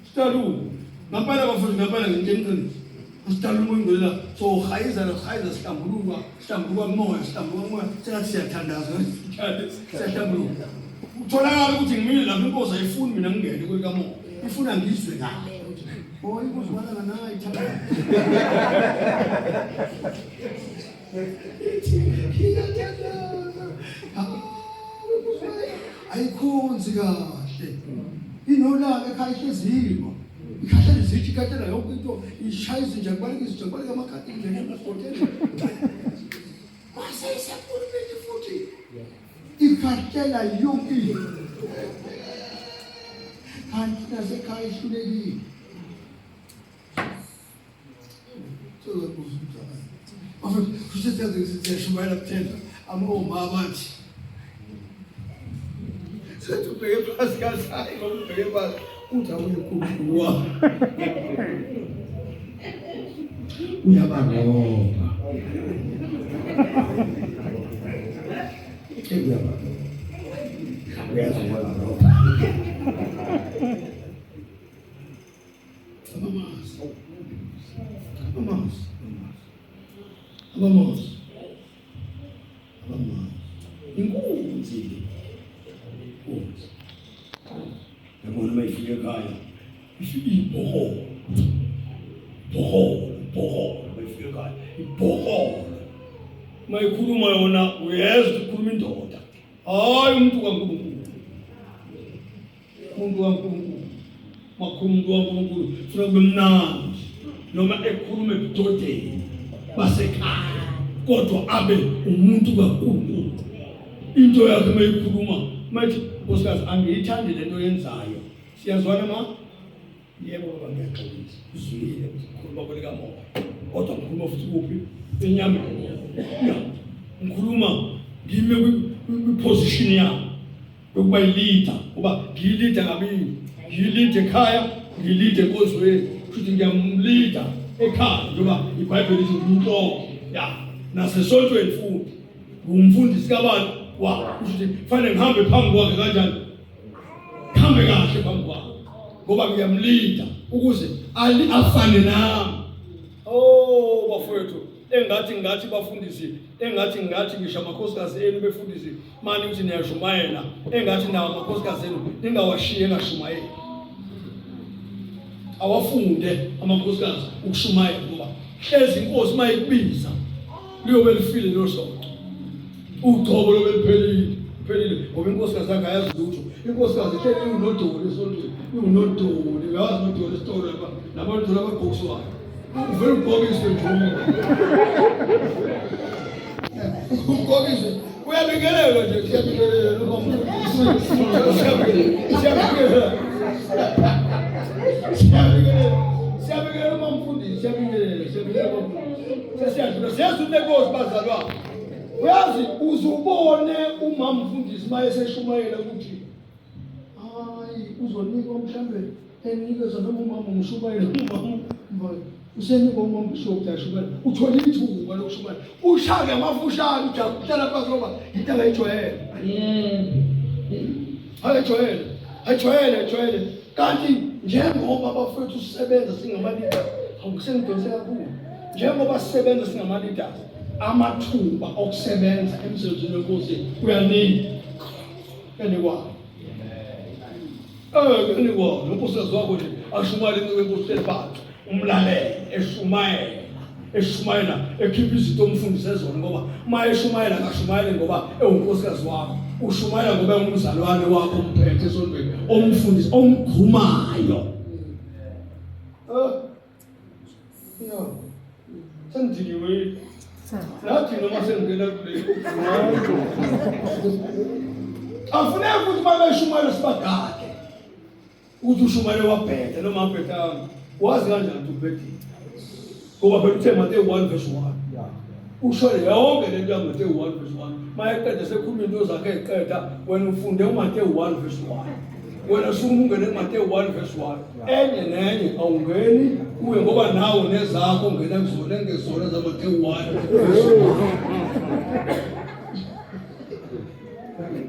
Sidaluli. Ngampela bafowethu ngampela ngitshela iqiniso. Usidalula umoya ongcwele la. So hayiza la hayiza sihlambuluka, sihlambuluka kumoya, sihlambuluka kumoya. Sengathi siyathandaza, siyahlambuluka. Kutholakala ukuthi ngimile lapho inkosi ayifuni mina ngingene kwelikamoya. Ifuna ngizwe kahle. Oh, inkosi walanga nayi thanda. Ithi iyathandaza. Ayikhonzi kahle. Inolaka ekhaya ihlezilwa. Ikhahlela izithi ikhathela yonke into ishaya izinja kubaleka izinja kubaleka amakati ingene emagoteni. Mase isepulpiti futhi ikhathela yonke into. Kanti nasekhaya ihlulekile. Siyashumayela kuthemba amoma bathi sethi ubheke phansi kasayi ubheke phansi uthi awuyikhulu wami uyabarobha uyabarobha uyazi uyabarobha Abamazi. Abamazi. Abamazi. Abamazi. Inkunzi le. Inkunzi. Yabona uma ifika ekhaya ifika ibhoholo. Bhoholo, bhoholo uma ifika ekhaya. Ibhoholo. Uma ikhuluma yona uyezwa ukuthi ikhuluma indoda. Hayi umuntu kaNkulunkulu. Umuntu kaNkulunkulu. Makhuluma umuntu kaNkulunkulu funa kube mnandi noma ekhuluma ebudodeni basekhaya kodwa abe umuntu kaNkulunkulu. Into yakhe mayikhuluma mayithi nkosikazi angiyithandi lento yenzayo. Siyazwana ma? Yebo baba ngiyaxolisa. Uzwile ukuthi ngikhuluma kwelikamoya. Kodwa ngikhuluma futhi kuphi? Enyameni. Ya. Ngikhuluma ngime kwi-position yami yokuba yi-leader ngoba ngiyi-leader kabili. Ngiyi-leader ekhaya, Ngilide enkonzweni, futhi ngiyamlida ekhaya njengoba iBhayibheli lithi ngiyinhloko. Ya, nasesontweni futhi. Ngumfundisi kabani? Wa, kusho ukuthi kufanele ngihambe phambi kwakhe kanjani? Ngihambe kahle phambi kwakhe. Ngoba ngiyamlida ukuze ali afane nami. Oh bafowethu, engathi ngathi bafundisi, engathi ngathi ngisho amakhosikazi enu befundisi mani ukuthi niyashumayela, engathi nawo amakhosikazi enu ningawashiyi engashumayeli. Awafunde amakhosikazi ukushumayela ngoba hlezi inkosi mayikubiza liyobe lifile lelo sonto. Ugcobo lobe luphelile, phelile ngoba inkosikazi yakhe ayazi lutho. Inkosikazi ihleli iwunodoli esontweni, iwunodoli, uyawazi unodoli esitolo lapha, nabantu labagqokiswayo. Uvele ugqokiswe nje umuntu. Ugqokiswe. Uyabingelelwa nje, siyabingelela noma umfundisi. Siyabingelela. Siyabingelela. Siyabingelela uma umfundisi, siyabingelela, siyabingelela. Sesiyadlula, siyazi unenkosi bazalwane. Uyazi uzubone umama mfundisi maye seshumayela ukuthi hayi uzonikwa mhlambe enikezwa noma umama umshumayela umama usenikwa umama bishop yashumayela uthola ithuba lokushumayela ushake amafushane ujabulela phansi ngoba into angayijwayele Yebo. ayijwayele ayijwayele ayijwayele kanti njengoba abafowethu sisebenza singama-leaders akusengidonse kakhulu njengoba sisebenza singama-leaders amathuba okusebenza emsebenzini wenkosi uyanika uyanikwa eh uyanikwa nonkosikazi wakho nje ashumayele inceku yenkosi elibhaqa umlalele eshumayela eshumayela ekhipha izinto omfundise zona ngoba uma eshumayela akashumayeli ngoba ewunkosikazi wakho ushumayela ngoba engumzalwane wakho omphethe esontweni omfundisi omgqumayo eh ya sengidiniwe nathi noma sengingena kule afuneki ukuthi uma beshumayela sibagade Uthi ushumayele wabheda noma abhedanga. Wazi kanjani ukuthi ubhedile? Ngoba phela uthe Mateyu 1 verse 1. Usho yonke lento yaMateyu 1 verse 1. Mayeqeda sekhuluma into zakhe eqeda wena ufunde uMateyu 1 verse 1. Wena sukuma ungene kuMateyu 1 verse 1. Enye nenye awungeni kuye ngoba nawe nezakho ungena kuzona engezona zaMateyu 1 verse 1.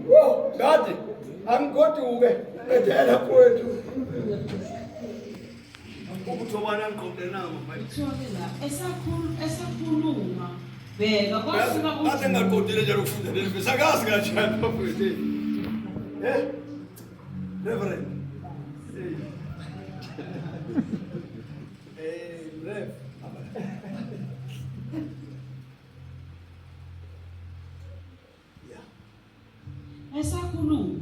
Wo, kade angigoduke qedela mfowethu. Ukuthobana ngiqonde nabo manje. Kuthiwa ke la esakhulu esakhuluma bheka kwafika Kade ngaqondile nje ukufunda leli vesi. Akazi kanjani bafowethu. Eh? Reverend. Eh, Rev. Esakhuluma,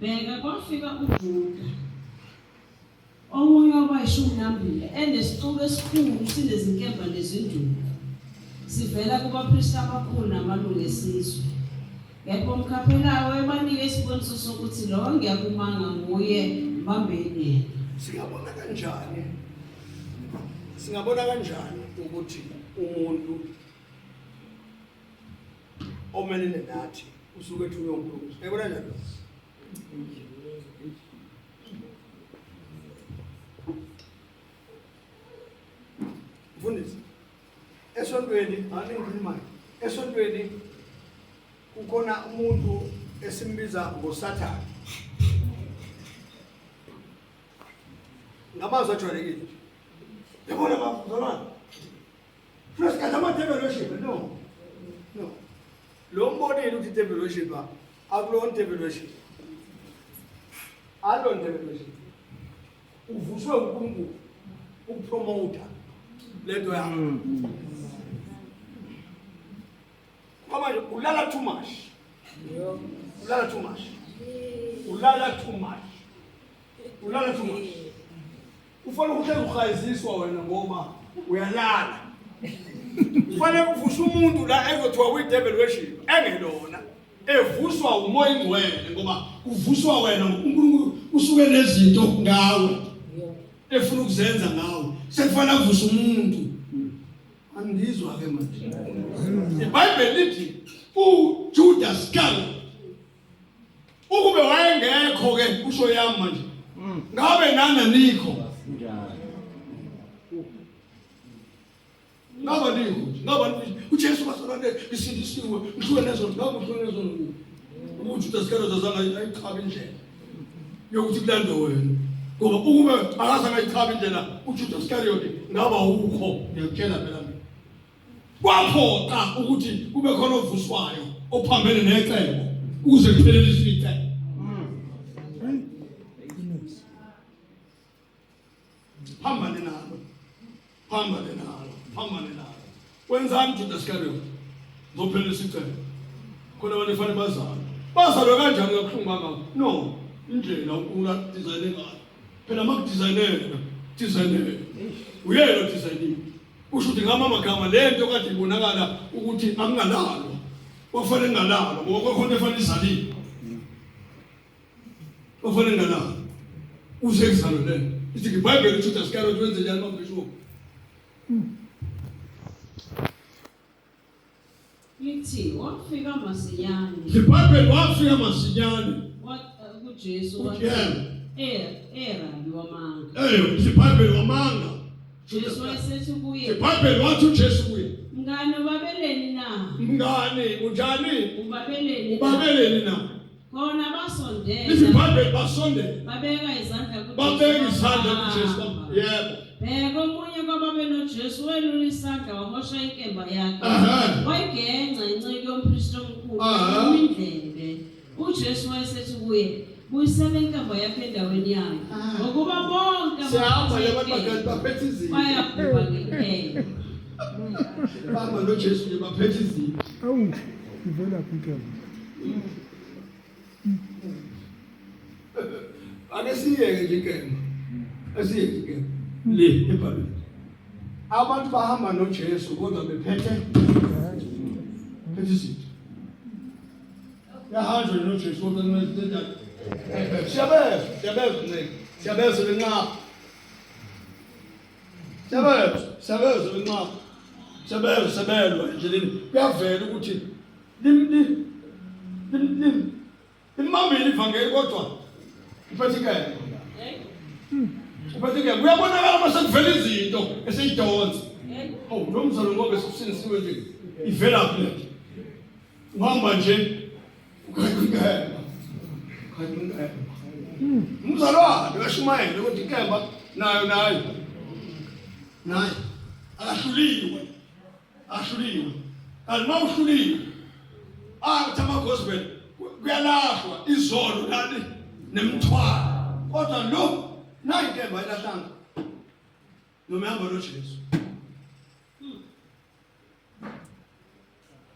bheka kwafika uJuda, omunye wabayishumi nambili, enesixuku esikhulu sinezinkemba nezinduku, sivela kubapristi abakhulu namalungu esizwe. Kepha umkhaphelayo wayebanike isiboniso sokuthi lo ngiyakumanga nguye, mbambeni yena. Singabona kanjani? Singabona kanjani ukuthi umuntu omelene nathi usuke ethunywe uNkulunkulu. Yayibona kanjani? Mfundisi, esontweni angikhulumayo. Esontweni kukhona umuntu esimbiza ngoSathane. Ngamazwi ajwayelekile nje. Yabona bafundana. Funa sikhathi ama-devil worship no. No. Lo mbonile ukuthi devil worship akulona devil worship. Alona devil worship. Uvuswe uNkulunkulu ukupromota lento yakho. Ngoba manje ulala too much. Ulala too much. Ulala too much. Ulala too much. Ufanele uhlezi uhayiziswa wena ngoba uyalala. Kufanele kuvuswe umuntu la ezothiwa uyi-devil worship engelona evuswa umoya ingcwele ngoba kuvuswa wena uNkulunkulu usuke nezinto ngawe efuna ukuzenza ngawe sekufanele avuse umuntu angizwa ke manje iBhayibheli lithi uJudas Iscariot ukube wayengekho ke usho yami manje ngabe nana nikho Njalo. Ngaba likho nje, ngaba uJesu bazalwane ngisindisiwe, ngihluke nezono, ngaba uhlukene nezono kuwe. UJudas Iscariot azange ayichabe indlela yokuthi kulandwe wena. Ngoba ukube akazange ayichabe indlela uJudas Iscariot ngaba ukho, ngiyakutshela phela mina. Kwaphoqa ukuthi kube khona ovuswayo ophambene necebo ukuze kupheleliswe icebo. Phambane nalo. Phambane nalo. Phambane nalo. Wenzani Judas Iscariot? Ngizophelelisa icebo. Khona abantu efanele bazalwe. Bazalwe kanjani kabuhlungu kangaka? No, indlela uNkulunkulu adizayine ngayo. Phela uma kudizayinela, dizayinela. Uyena odizayinile. Kusho ukuthi ngama amagama le nto kade ibonakala ukuthi akungalalwa. Kwakufanele kungalalwa ngoba kwakhona efanele izaliwe. Kwakufanele kungalalwa. Uze kuzalwe le nto. Ithi iBhayibheli uJudas Iscariot wenze njani mabhishobhi? Lithi wafika masinyane. IBhayibheli wafika masinyane. kuJesu wathi eh Rabi wamanga. Eh iBhayibheli wamanga. Jesu wayesethi kuye. IBhayibheli wathi uJesu kuye. Mngani ubabeleni na? Mngani unjani? Ubabeleni. Ubabeleni na? Khona basondela. Lithi iBhayibheli basondela. Babeka izandla kuJesu. Babeka izandla kuJesu. Yebo. Bheka omunye kwababenoJesu welula isandla wahosha inkemba yakhe. Wayigenca inceku yompristi omkhulu indlebe. UJesu wayesethi kuye, buyisela inkemba yakho endaweni yayo. Ngokuba bonke Siyahamba nje abantu bagadi baphethe izinto. Bayabhubha ngenkemba. Bahamba noJesu nje baphethe izinto. Awu, ivelaphi inkemba? Ake siyeke nje inkemba. Asiyeke inkemba. Le ebhalweni. Abantu bahamba noJesu kodwa bephethe phethe izinto. Yahanjwa noJesu kodwa njenjani. Siyabezwa, siyabezwa nceke. Siyabezwa lenqaba. Siyabezwa, siyabezwa lenqaba. Siyabezwa, sebelwa endleleni. Kuyavela ukuthi lim lim lim lim limbambile ivangeli kodwa uphethe inkemba. Uphethe inkemba. Kuyabonakala uma sekuvela izinto eseyidonsa. Oh, lo mzalo ngoba esifundisiwe nje ivelaphi lento. Uhamba nje ukhanya inkemba. Ukhanya inkemba. Umzalwane uyashumayela ukuthi inkemba nayo nayo. Nayo akahluliwe. Ahluliwe. Kanti uma uhluliwe athi ama-gospel kuyalahlwa izolo nani nemthwalo. Kodwa lo nayi inkemba ayilahlanga. Noma ihamba noJesu.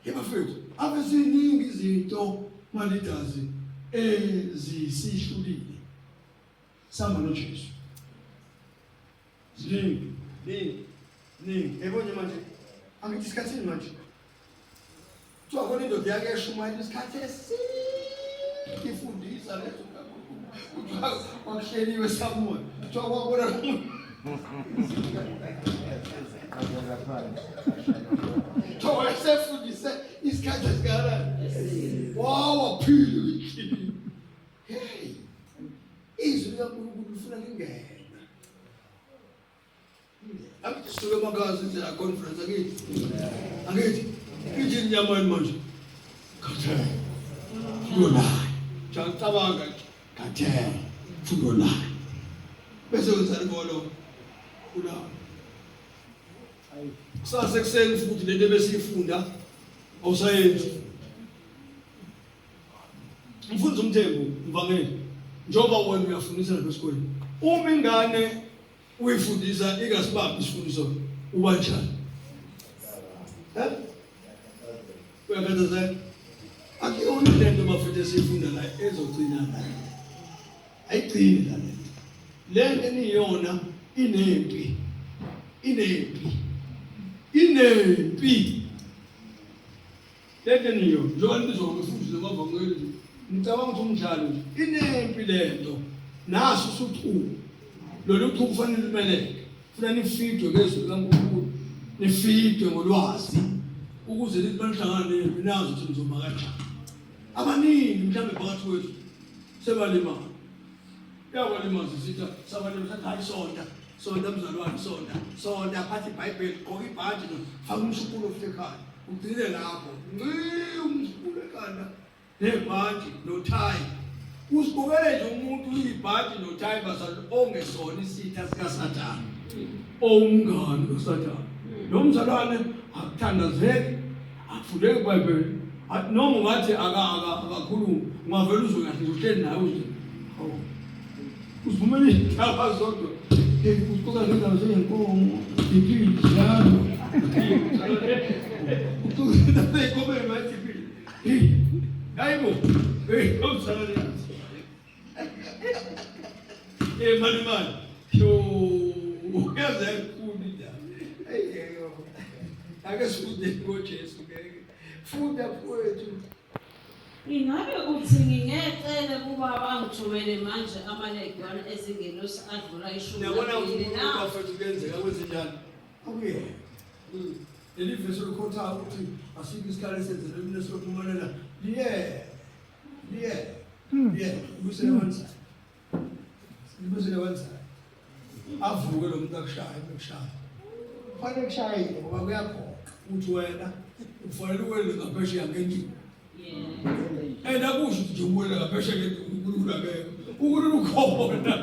Yebafethu, ave ziningi izinto ma-leaders ezisihlulile. Sihamba noJesu. Ziningi, ziningi, ziningi. Yebo nje manje, angithi isikhathini manje. Kuthiwa khona indoda yake yashumayela isikhathi eside ifundisa lezo kuthiwa kwakuhleliwe somewhere. Kuthiwa kwabona Kuthiwa wayesefundise isikhathi esingakanani. Wawaphila ikhili. Hey, izwi likaNkulunkulu lifuna lingene. Angithi sisuke emakhaya sithi la conference angithi. Angithi ithi inyama yini manje? Khathele. Fundo nayo. Ngiyacabanga nje. Khathele. Fundo nayo. Bese wenzani ngolo? Ulala. Kusasa ekuseni futhi lento ebesiyifunda awusayenzi. Mfundisi uMthembu mvangeli njengoba wena uyafundisa lapha esikoleni. Uma ingane uyifundisa ingasibambi isifundiso uba njani? Eh? Uyakhathazeka? Akuyona le nto bafethu esiyifunda la ezogcina la. Ayigcini la lento. Le nto eniyona inempi. Inempi. Inempi. Lento niyo njengoba nibizwa ngomfundisi nabavangeli nje ngicabanga ukuthi umdlalo nje inempi lento naso usuchuku lolu chuku kufanele lumeleke funa nifidwe ngezwi likaNkulunkulu nifidwe ngolwazi ukuze nithi banihlangana nempi nazi ukuthi nizoma kanjani abaningi mhlawumbe phakathi kwethu sebalimala yabalimaza isitha sabalimala sathi hayi sonta Sonta mzalwane, sonta, sonta, phatha iBhayibheli, gqoka ibhantshi, faka umshukulo futhi ekhanda. Ugcine lapho. Nci umshukulo ekhanda. Nebhantshi nothayi. Usibukele nje umuntu uyibhantshi nothayi bazalwane ongesona isitha sikaSathane. Owumngani kaSathane. Lo mzalwane akuthandazeki, akufundeki iBhayibheli. Noma ungathi akakhulumi, ungavele uzwe kahle nje uhleli naye uze. Hawu. Uzivumela izindaba zodwa. Uxoxa ngendaba zenkomo, iphile njalo. Uxoxa ngendaba zenkomo emathi iphile. Hey, hayibo. Hey, umzalwane. Eh mani mani. Yo, uyaze yakhulu indaba. Hey, ake sifunde ngoJesu ngeke. Funda mfowethu. Ingabe uthi ngingecele kubaba angithumele manje amalegiyoni ezingelosi adlula ishumi Niyabona nambili ukuthi na? bafethu kuyenzeka kwenzenjani? Akuyena. Leli vesi olikhothayo ukuthi asikho isikhala esenzelwe mina siyophumelela liye liye liye ubusele one side. Libusele one side. Avuke lo muntu akushaye bekushaya. Kufanele kushayile ngoba kuyaphoqa ukuthi wena ufanele uwele ngaphesheya ngenduku. And akusho ukuthi nje uwele ngaphesheya ngenduku uNkulunkulu akekho. uNkulunkulu ukhona.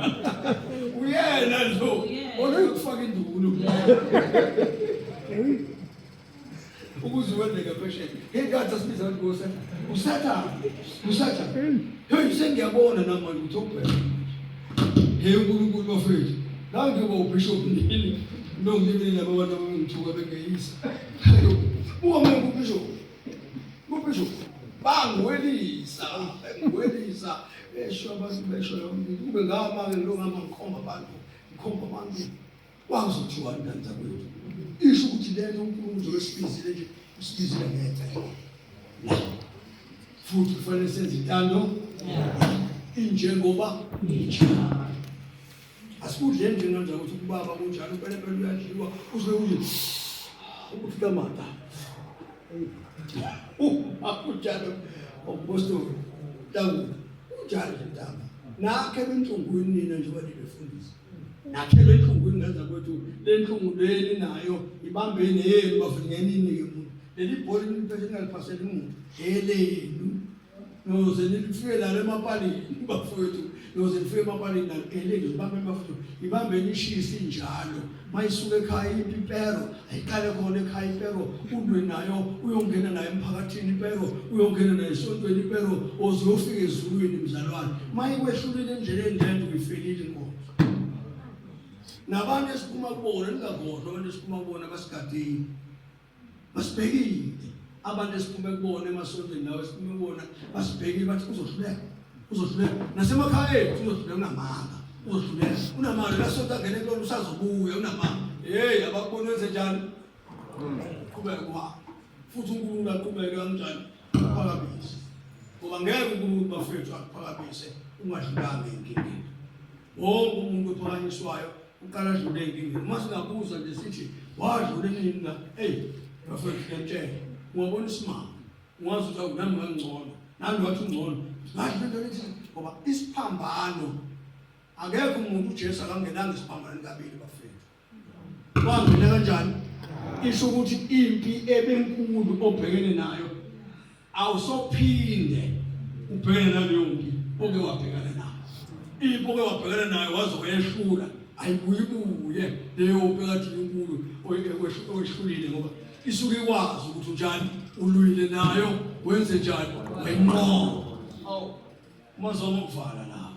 Uyena lo. Oluyokufaka induku lo. Ukuze uwele ngaphesheya. Inkathi asibiza ukuthi ngoSathane. USathane. USathane. Hey sengiyabona namanje ukuthi ubheka. Hey uNkulunkulu bafethu. La ngiyoba ubishop nini? Nongibile labo bantu abangithuka bengeyisa. Buka mina ubishop. Ubishop bangiwelisa, bengiwelisa. Besho abantu besho yonke into. Kube ngama-ke lo ngama ngikhomba abantu, ngikhomba abantu. Kwakuzothiwani ngane zakwethu? Isho ukuthi le nto uNkulunkulu uzobe esibizile nje, usibizile ngecebo. La. Futhi kufanele senze intando injengoba injalo. Asikudleni nje ngane zakwethu kubaba kunjalo, impela impela uyadliwa, uze uye ukuthi kamata. Uma kunjalo, umpostoli Dawudi, kunjalo nje ntanga. Nakhe benhlungwini nina njengoba nibefundisi. Nakhelwe enhlungwini ngenza kwethu le nhlungu leni nayo ibambeni yenu bafuna ngeninike umuntu. Leli bhola niliphethe ningaliphaseli umuntu. Elenu. Noze nilifike nalo emapalini bafowethu. Noze nifike emapalini nalo elenu ibambeni bafowethu. Ibambeni ishisa injalo. Mayisuka ekhaya impipero ayiqale khona ekhaya impero ulwe nayo uyongena nayo emphakathini impero uyongena nayo esontweni impero oze uyofika ezulwini mzalwane mayikwehlulile endleleni lento uyifelile inkonzo nabantu esiphuma kubona ningakhohlwa abantu esiphuma kubona basigadile basibhekile abantu esiphume kubona emasontweni nawo esiphume kubona basibhekile bathi uzohluleka uzohluleka nasemakhaya ethu uzohluleka unamanga uzohluleka unamanga lasonto angene kulona usazobuya unamanga hey abakubona wenze njani qhubeka uhambe futhi uNkulunkulu aqhubeke kanjani akuphakamise ngoba ngeke uNkulunkulu bafethu akuphakamise ungadlulanga enkingeni wonke umuntu ophakanyiswayo uqala adlule enkingeni uma singabuza nje sithi wadlule nini na eyi bafethu ngiyakutshela ungabona isimanga ungazi ukuthi awu nami ngangcono nami wathi ungcono ngadlula into lethi ngoba isiphambano akekho umuntu uJesu akangenanga esiphambanweni kabili bafethu wangena kanjani isho ukuthi impi ebenkulu obhekene nayo awusophinde ubhekene naleyo mpi oke wabhekana nayo impi oke wabhekana nayo waze wayehlula ayibuyibuye leyo mpi kade inkulu oyehlulile ngoba isuke ikwazi ukuthi unjani ulwile nayo wenze njani wayinqoba amazwi ami okuvala lapho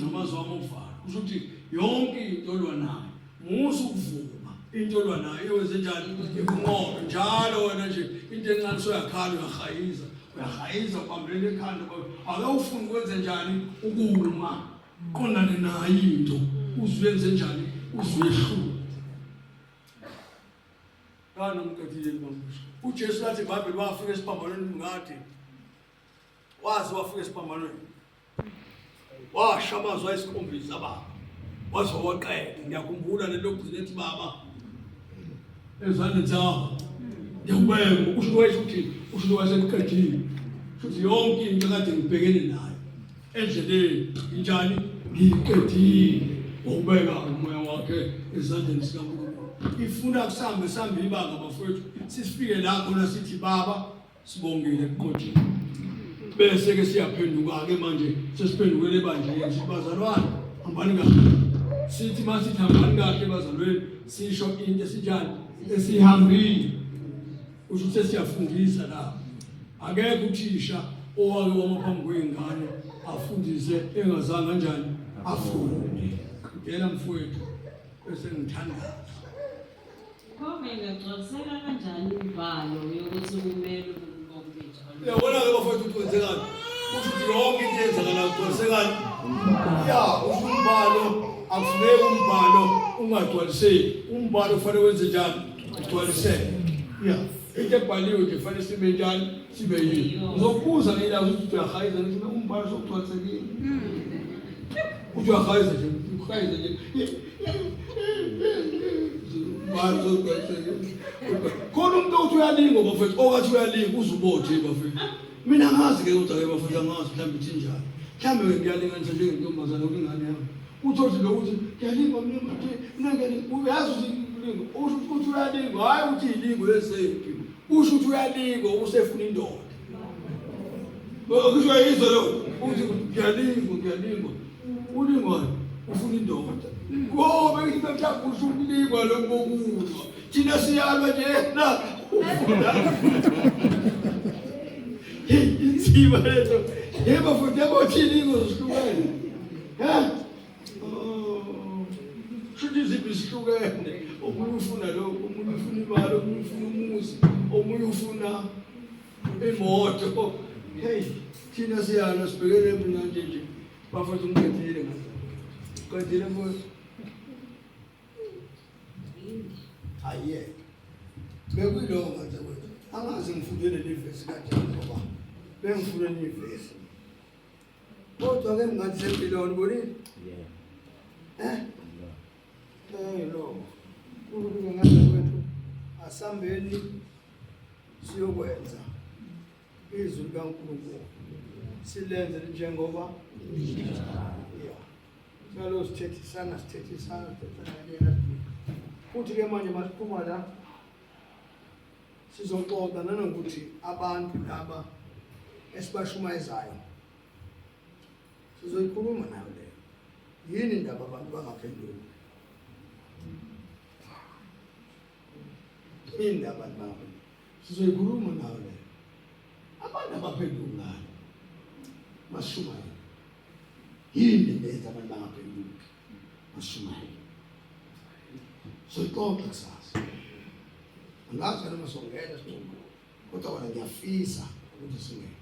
amazwi ami okuvala kusho ukuthi yonke into olwa nayo musa ukuvuma into olwa nayo iwenze njani ikunqobe njalo wena nje into encane soyakhala uyahayiza uyahayiza ubambelela ekhanda ake ufune ukwenze njani ukuma qondane nayo into uzuyenze njani uzuyehlula kana umqedile bambuso uJesu wathi iBhayibheli wafika esiphambanweni ngathi waze wafika esiphambanweni washo amazwi ayisikhombisa baba waze waqeda ngiyakhumbula lelo gcina ethi baba ezandleni zakho ngiyakubeka usho wayesho ukuthi usho wayeseqedile futhi yonke into kade ngibhekene nayo endleleni injani ngiyiqedile ngokubeka umoya wami. wakhe ezandleni zikaNkulunkulu. Ifuna kusambe sambe ibanga bafowethu, sisifike la khona sithi baba sibongile kuqotshile. Bese ke siyaphenduka ke manje sesiphendukele ebandleni sithi bazalwane hambani kahle. Sithi masithi hambani kahle bazalweni sisho into esinjani esihambile. Usho ukuthi sesiyafundisa la. Akekho uthisha owake wama phambi kwey'ngane afundise engazange kanjani afunde. Ngena mfowethu bese ngithandaza. Pho bengagcwaliseka kanjani imibhalo yokuthi kumelwe ukuba Uyabona-ke bafowethu ukuthi kwenzekani? Kusho ukuthi yonke into eyenzakalayo kugcwalisekani? Ya, usho umbhalo akufuneki umbhalo ungagcwaliseki. Umbhalo ufanele wenze njani? Ugcwaliseke. Ya, into ebhaliwe nje kufanele sibe njani? Sibe yini? Ngizokubuza ngelanga ukuthi uyahayiza ngithi umbhalo sokugcwalisekile. Uthi uyahayiza nje, uhayiza nje. Khona umuntu othi uyalinga bafethu, okathi uyalinga uzubothi bafethu. Mina angazi ke kodwa ke bafethu angazi mhlawumbe ithi njani. Mhlawumbe ke ngiyalinganisa njengentombazane okuyingane yami. Uthi lo uthi ngiyalingwa mina manje, mina ngiyalinga. Uyazi ukuthi ulinga, usho ukuthi uyalinga, hhayi ukuthi ilingo lesempi. Usho ukuthi uyalinga usefuna indoda. Kusho yizwe lo uthi ngiyalingwa ngiyalingwa. Ulingwa ufuna indoda. Ngoba ngithi mhlawumbe usho ukulingwa lokhu kokulwa. Thina siyalwa nje na ufuna. Inzima lento. Yebo futhi yabo thina ingozi sihlukene. Ha? Oh. Shuthi iziphi sihlukene. Omunye ufuna lokhu, omunye ufuna imali, omunye ufuna umuzi, omunye ufuna imoto. Hey, thina siyalwa sibhekene mina nje nje. Bafowethu ngiqedile ngazo. Qedile mfowethu. Ayeke. Bekuyilowo manje kwethu. Angazi ngifunde leli vesi kanjani ngoba bengifuna enye ivesi. Kodwa ke ngathi sempiloni bonile? Yeah. Eh? Eh lo. Ukulunga ngaze kwethu asambeni siyokwenza izwi likaNkulunkulu silenze njengoba yeah. Salo sithethisana sithethisana sithethisana yena futhi ke manje masiphuma la sizoxoxa nanokuthi abantu laba esibashumayezayo sizoyikhuluma nayo leyo yini indaba abantu bangaphenduli yini indaba abantu bangaphenduli sizoyikhuluma nayo leyo abantu abaphenduli ngani masishumayele yini le yenza abantu bangaphenduki masishumayele soyixoxa kusasa angazi noma songena sinqumo kodwa kona ngiyafisa ukuthi singene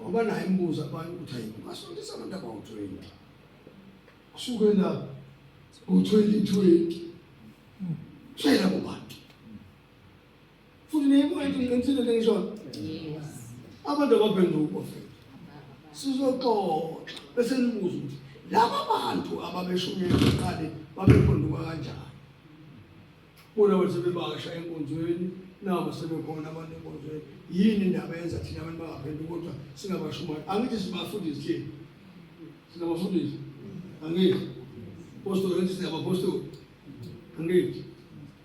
ngoba naye imibuzo abanye ukuthi hayi ungasondisa abantu abawu-20 kusukela ngo-2020 kushayela kubantu futhi neyibona ukuthi ngiqinisile le ngisho Yes. abantu abaphenduka bafethu sizoxoxa bese nibuza ukuthi laba bantu ababeshunyelwe kuqale babephenduka kanjani bona bathi sebebasha enkonzweni nabo sebekhona abantu enkonzweni yini indaba yenza thina abantu bangaphenduki kodwa singabashumayeli angithi sibafundisi thina singabafundisi angithi postoli angithi singabapostoli angithi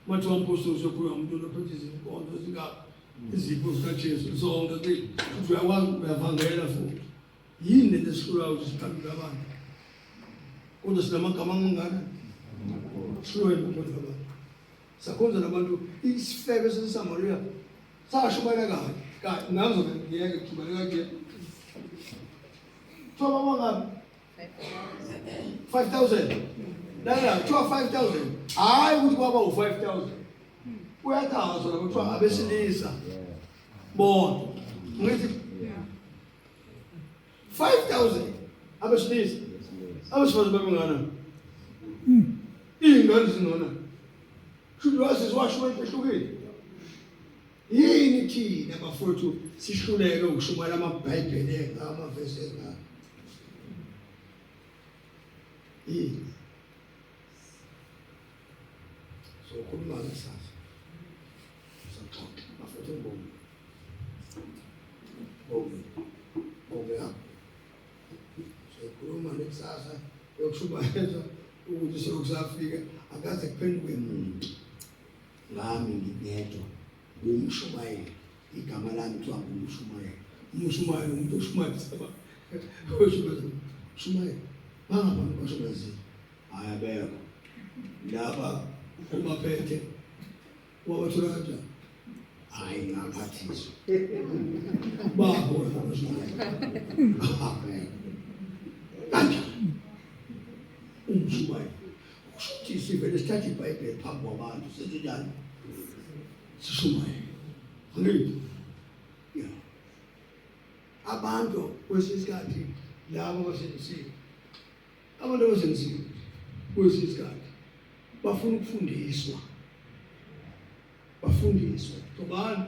Wathi wampostoli usekhuluma umuntu ophethe izinkonzo ezingaka izipho zikaJesu zonke futhi uyakwazi uyavangela futhi yini lento esihlulayo ukuthi siphendule abantu kodwa sinamagama amangana sihlulayo ukuphendula abantu sakhonza nabantu isifebe saseSamariya sashumayela kahle kahle ngazo ngiyeke kushumayela kanje kuthiwa bangaphi 5000 lala kuthiwa 5000 hayi ukuthi kwaba u-5000 uyachazwa la kuthiwa abesilisa bodwa ngithi 5000 abesilisa abesifazane babengana iy'ngane zingana shuthi wasisi washo into ehlukile Yini thina bafowethu sihluleke ukushumayela amaBhayibheli engaka amavesi engaka? Yini? Sokhuluma kusasa. Soxoxa bafowethu ngibonge. Bonge. Bonge yakho. Sokhuluma nekusasa yokushumayela ukuthi selokhu safika. Akaze kuphenduke muntu ngami ngingedwa ngumshumayeli igama lami kuthiwa ngumshumayeli umshumayeli umuntu oshumayela oshumayela bangabantu bashumayezile hhayi abekho laba ubaphethe wabathola kanjani hhayi ngaphathiswa bakhona abashumayela abekho kanjani umshumayeli Kusho ukuthi sivele sithathe iBhayibheli phambi kwabantu senze njani? Sishumayele. Angithi? Yeah. Abantu kwesinye isikhathi labo abasindisiwe abantu abasindisiwe kwesinye isikhathi bafuna ukufundiswa bafundiswe ngobani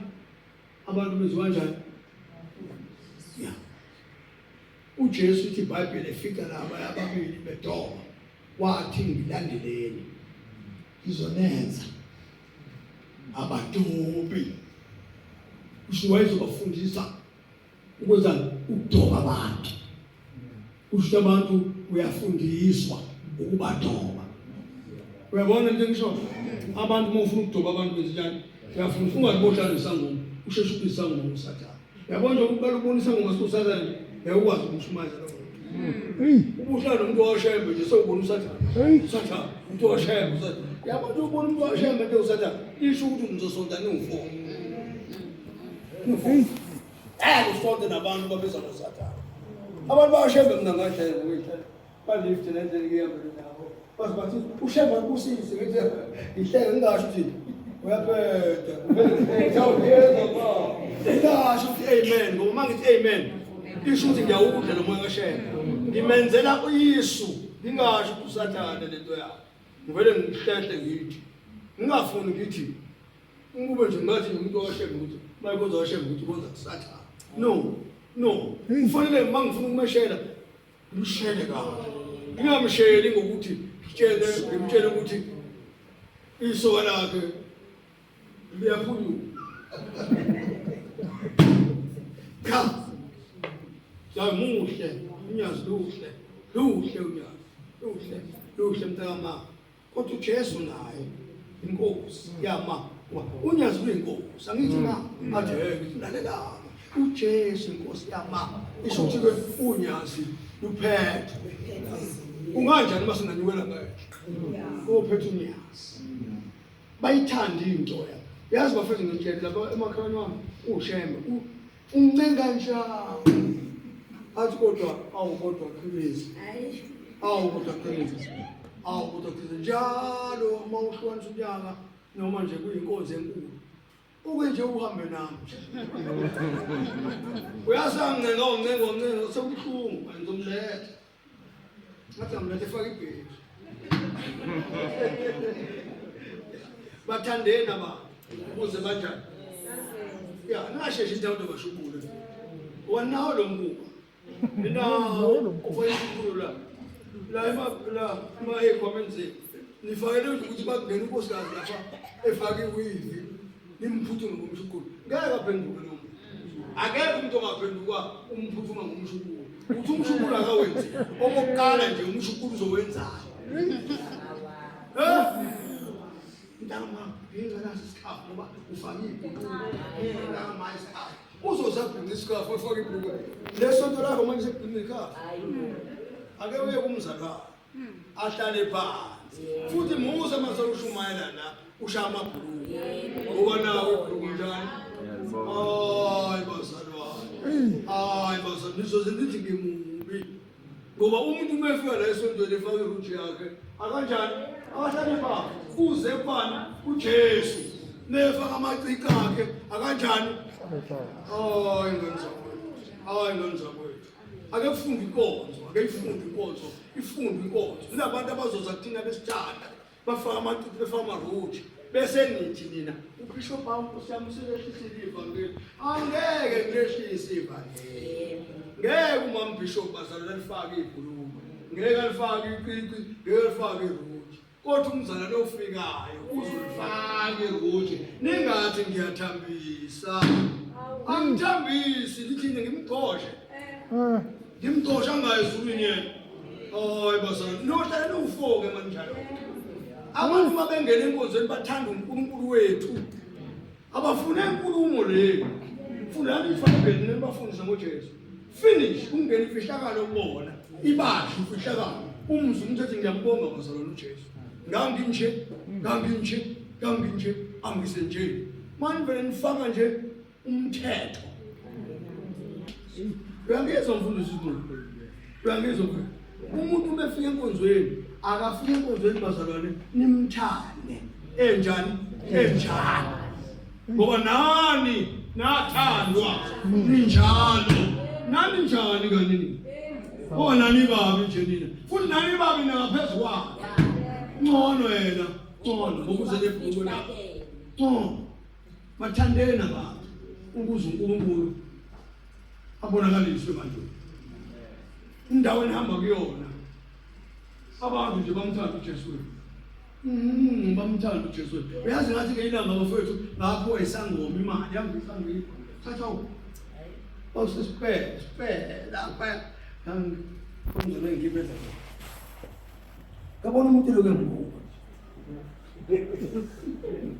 abantu benziwa kanjani ya uJesu uthi iBhayibheli efika laba ababili bedoba wathi ngilandeleni ngizonenza abadobi usho wayezobafundisa ukwenza ukudoba abantu usho abantu uyafundiswa ukubadoba uyabona into engisho abantu uma ufuna ukudoba abantu benzenjani uyafundisa ungabohlala nesangoma usheshe ukuba isangoma usathane uyabona nje ukuqala ukubona isangoma siwusathane nje ngeke ukwazi ukushumayela lokho ubuhlala nomuntu washembe nje sewubona usathane usathane umuntu washembe usathane uyabona nje ubona umuntu washembe nje usathane isho ukuthi nizosonta niwu-four Ngeke usonte nabantu babiza ngosathane. Abantu bayashembe mina ngahleka ngiyihlela. Balifte le ndlela ngiyihambele nabo. Baze bathi ushembe akusise ngithi ngihleke ngingasho ukuthi uyabheda. Ngiyawuyeza ba. Ngingasho ukuthi amen ngoba uma ngithi amen isho ukuthi ngiyawudla lo moya kashembe. Ngimenzela uyisu ngingasho ukuthi usathane lento yakhe. Ngivele ngihlehle ngithi ngingafuni ngithi Ukube nje ngathi umuntu owashembe ukuthi mayikonza washembe ukuthi ukonza kusathane. No. No. Kufanele uma ngifuna ukumeshela ngimshele kahle. Ngingamsheli ngokuthi ngitshele ngimtshele ukuthi isoka lakhe liyaphunyuka. Cha. Jamuhle, unyazi luhle. Luhle unyazi. Luhle. Luhle mntakama. Kodwa uJesu naye inkosi yama unyazi luyinkosi angithi na mm. athi hey ngithi lalela uJesu inkosi yama isho ukuthi ke unyazi luphethe unganjani uma singanyukela ngeke ophethe unyazi bayithanda into ya yazi bafethu ngitshela lapha emakhaya wami ushembe Uncenga njani? Athi kodwa awu kodwa qiniso. Awu kodwa qiniso. Awu kodwa qiniso. Njalo uma uhlukanisa unyaka noma nje kuyinkonzo enkulu. Uke nje uhambe nami. Uyasancenga uncenga uncenga sekubuhlungu ngizomletha. Ngathi amlethe efaka ibheki. Bathandeni abantu ukuze banjani? Ya, ningasheshi into abantu bashubule. Wanawo lo mkhuba. Ninawo ufake la. La ema la ma ekhwameni nifakele ukuthi bakungena unkosikazi lapha efake iwivi nimphuthume ngomshukulo. Ngeke aphenduke lo muntu. Akekho umuntu ongaphenduka umphuthuma ngomshukulo. Uthi umshukulo akawenzi. Okokuqala nje umshukulo uzowenzani? Eh? Mntama, nginganaso isikhafu ngoba ufake ibhuluku. Mntama isikhafu. Uzosabhinca isikhafu efake ibhuluku. Lesonto lakho manje sekubhinca ikhafu. Ake uye kumzalwane. Ahlale phansi. Futhi musa mase ushumayela la ushaya amabhuluku. Ngoba nawo ibhuluku njani? Hayi bazalwane. Hayi bazalwane nizoze nithi ngimubi. Ngoba umuntu uma efika la esontweni efake iruji yakhe akanjani? Akahlale phansi. Uze kubani? UJesu. Nefaka amacici akhe akanjani? Hayi ngane zakwethu. Hayi ngane zakwethu. Ake kufunde inkonzo, ake ifunde inkonzo, ifunde inkonzo. Kunabantu abazoza kuthina besithanda, bafaka amacici, befaka amaruji. Bese nithi nina, uBishop wami Nkosi yami uselehlisile ivangeli. Angeke ngilehlise ivangeli. Ngeke umama Bishop bazalwane alifake ibhulukwe. Ngeke alifake icici, ngeke alifake iruji. Kodwa umzalwane ofikayo uzolifaka iruji. Ningathi ngiyathambisa. Angithambisi ngithini ngimxoshe. Ngimxoshe angayi ezulwini yena. Hayi bazalwane, nohlale niwufoke manjalo. Abantu uma bengena enkonzweni bathanda uNkulunkulu wethu. Abafune inkulumo le. Fundani iBhayibheli nibafundise ngoJesu. Finish ungena imfihlakalo kubona. Ibasho imfihlakalo. Umzwe umuntu ethi ngiyambonga bazalwane uJesu. Nganginje, nganginje, nganginje, angisenje. Manje vele nifaka nje umthetho. Uyangizwa mfundisi uSibulu? Uyangizwa mfundisi? Umuntu uma efika enkonzweni, akafike enkonzweni bazalwane nimthande. Enjani? Enjani? Ngoba nani nathandwa ninjalo. Nani njani kani nini? Ngoba nani babi nje nina. Futhi nani babi nangaphezu kwakhe. Ngcono yena, ngcono ngoba uze nebhuku lakho. Ngcono. Bathandeni abantu ukuze uNkulunkulu abonakaliswe ebantwini. Indawo enihamba kuyona abantu nje bamthanda uJesu wethu. Bamthanda uJesu wethu. Uyazi ngathi ke ilanga bafowethu ngapho esangoma imali yangisa ngikho. Thatha u. Awusisiphele, siphele lapha. Ngangizona ngibeza. Ngabona umuntu lokho engibuka.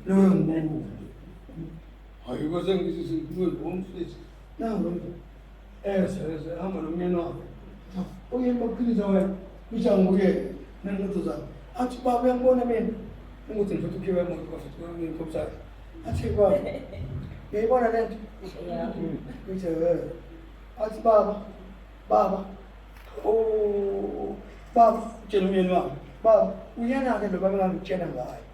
Loyo ngibuka. Hayi bese ngithi sikhulume ngomfisi. Nangu lo mfo. Eze eze hamba nomyeni wakhe. Uyini bakuphilisa wena? Kusho nguye nendoda zakhe. Athi baba uyangibona mina. Ukuthi ngifethu ukhiwe emoto bafethu ngikhombisa. Athi baba. Uyayibona lento? Ngithi eh. Athi baba baba oh baba tshela umyeni wakhe baba uyena-ke lo baba engangikutshela ngayo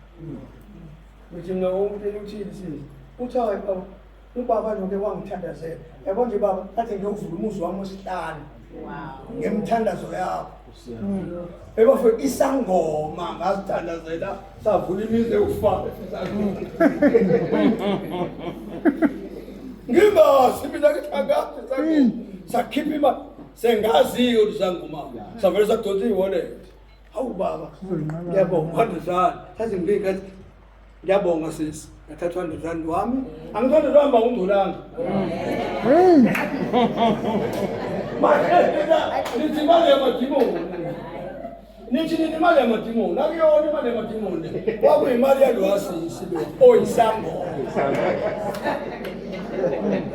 ngithi mina umtshela uthini sisi uthi hayi baba ubaba lo-ke wangithandazela yabo nje baba athi ngiyovula umuzi wami wesihlanu ngemthandazo yakho ebafo isangoma ngazithandazela savula imizi ewufa ngingazi mina ngithi angazi sangoma sakhipha imali sengaziyo ukuthi sangoma savele sadonsa i-wallet hawu baba ngiyabonga hundred rand saze ngiyingathi ngiyabonga sisi ngathatha hundred rand wami angithanda rand angungcolanga nithi imali yamadimoni nithi nini imali yamadimoni akuyona imali yamadimoni kwakuyimali yalwasisi lo oyisangoma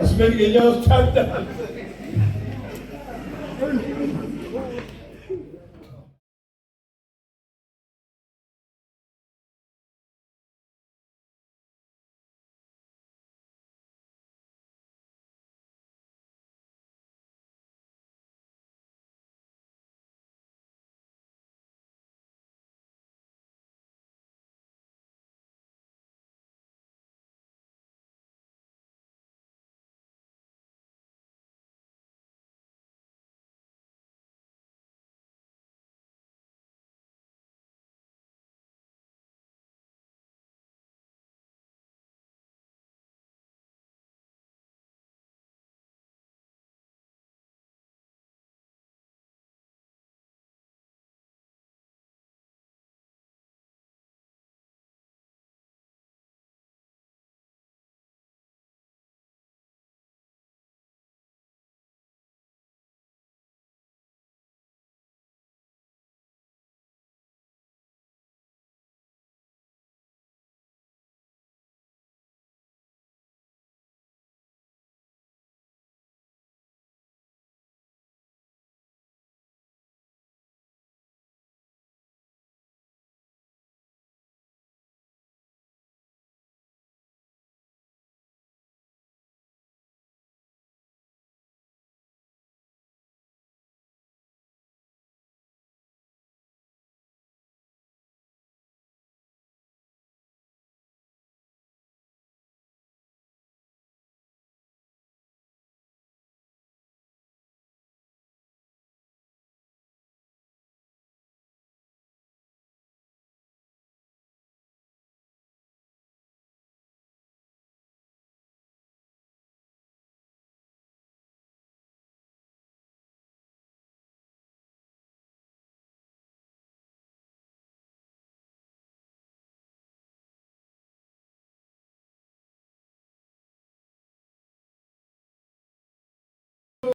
asimeni ngenyawo sithandaze.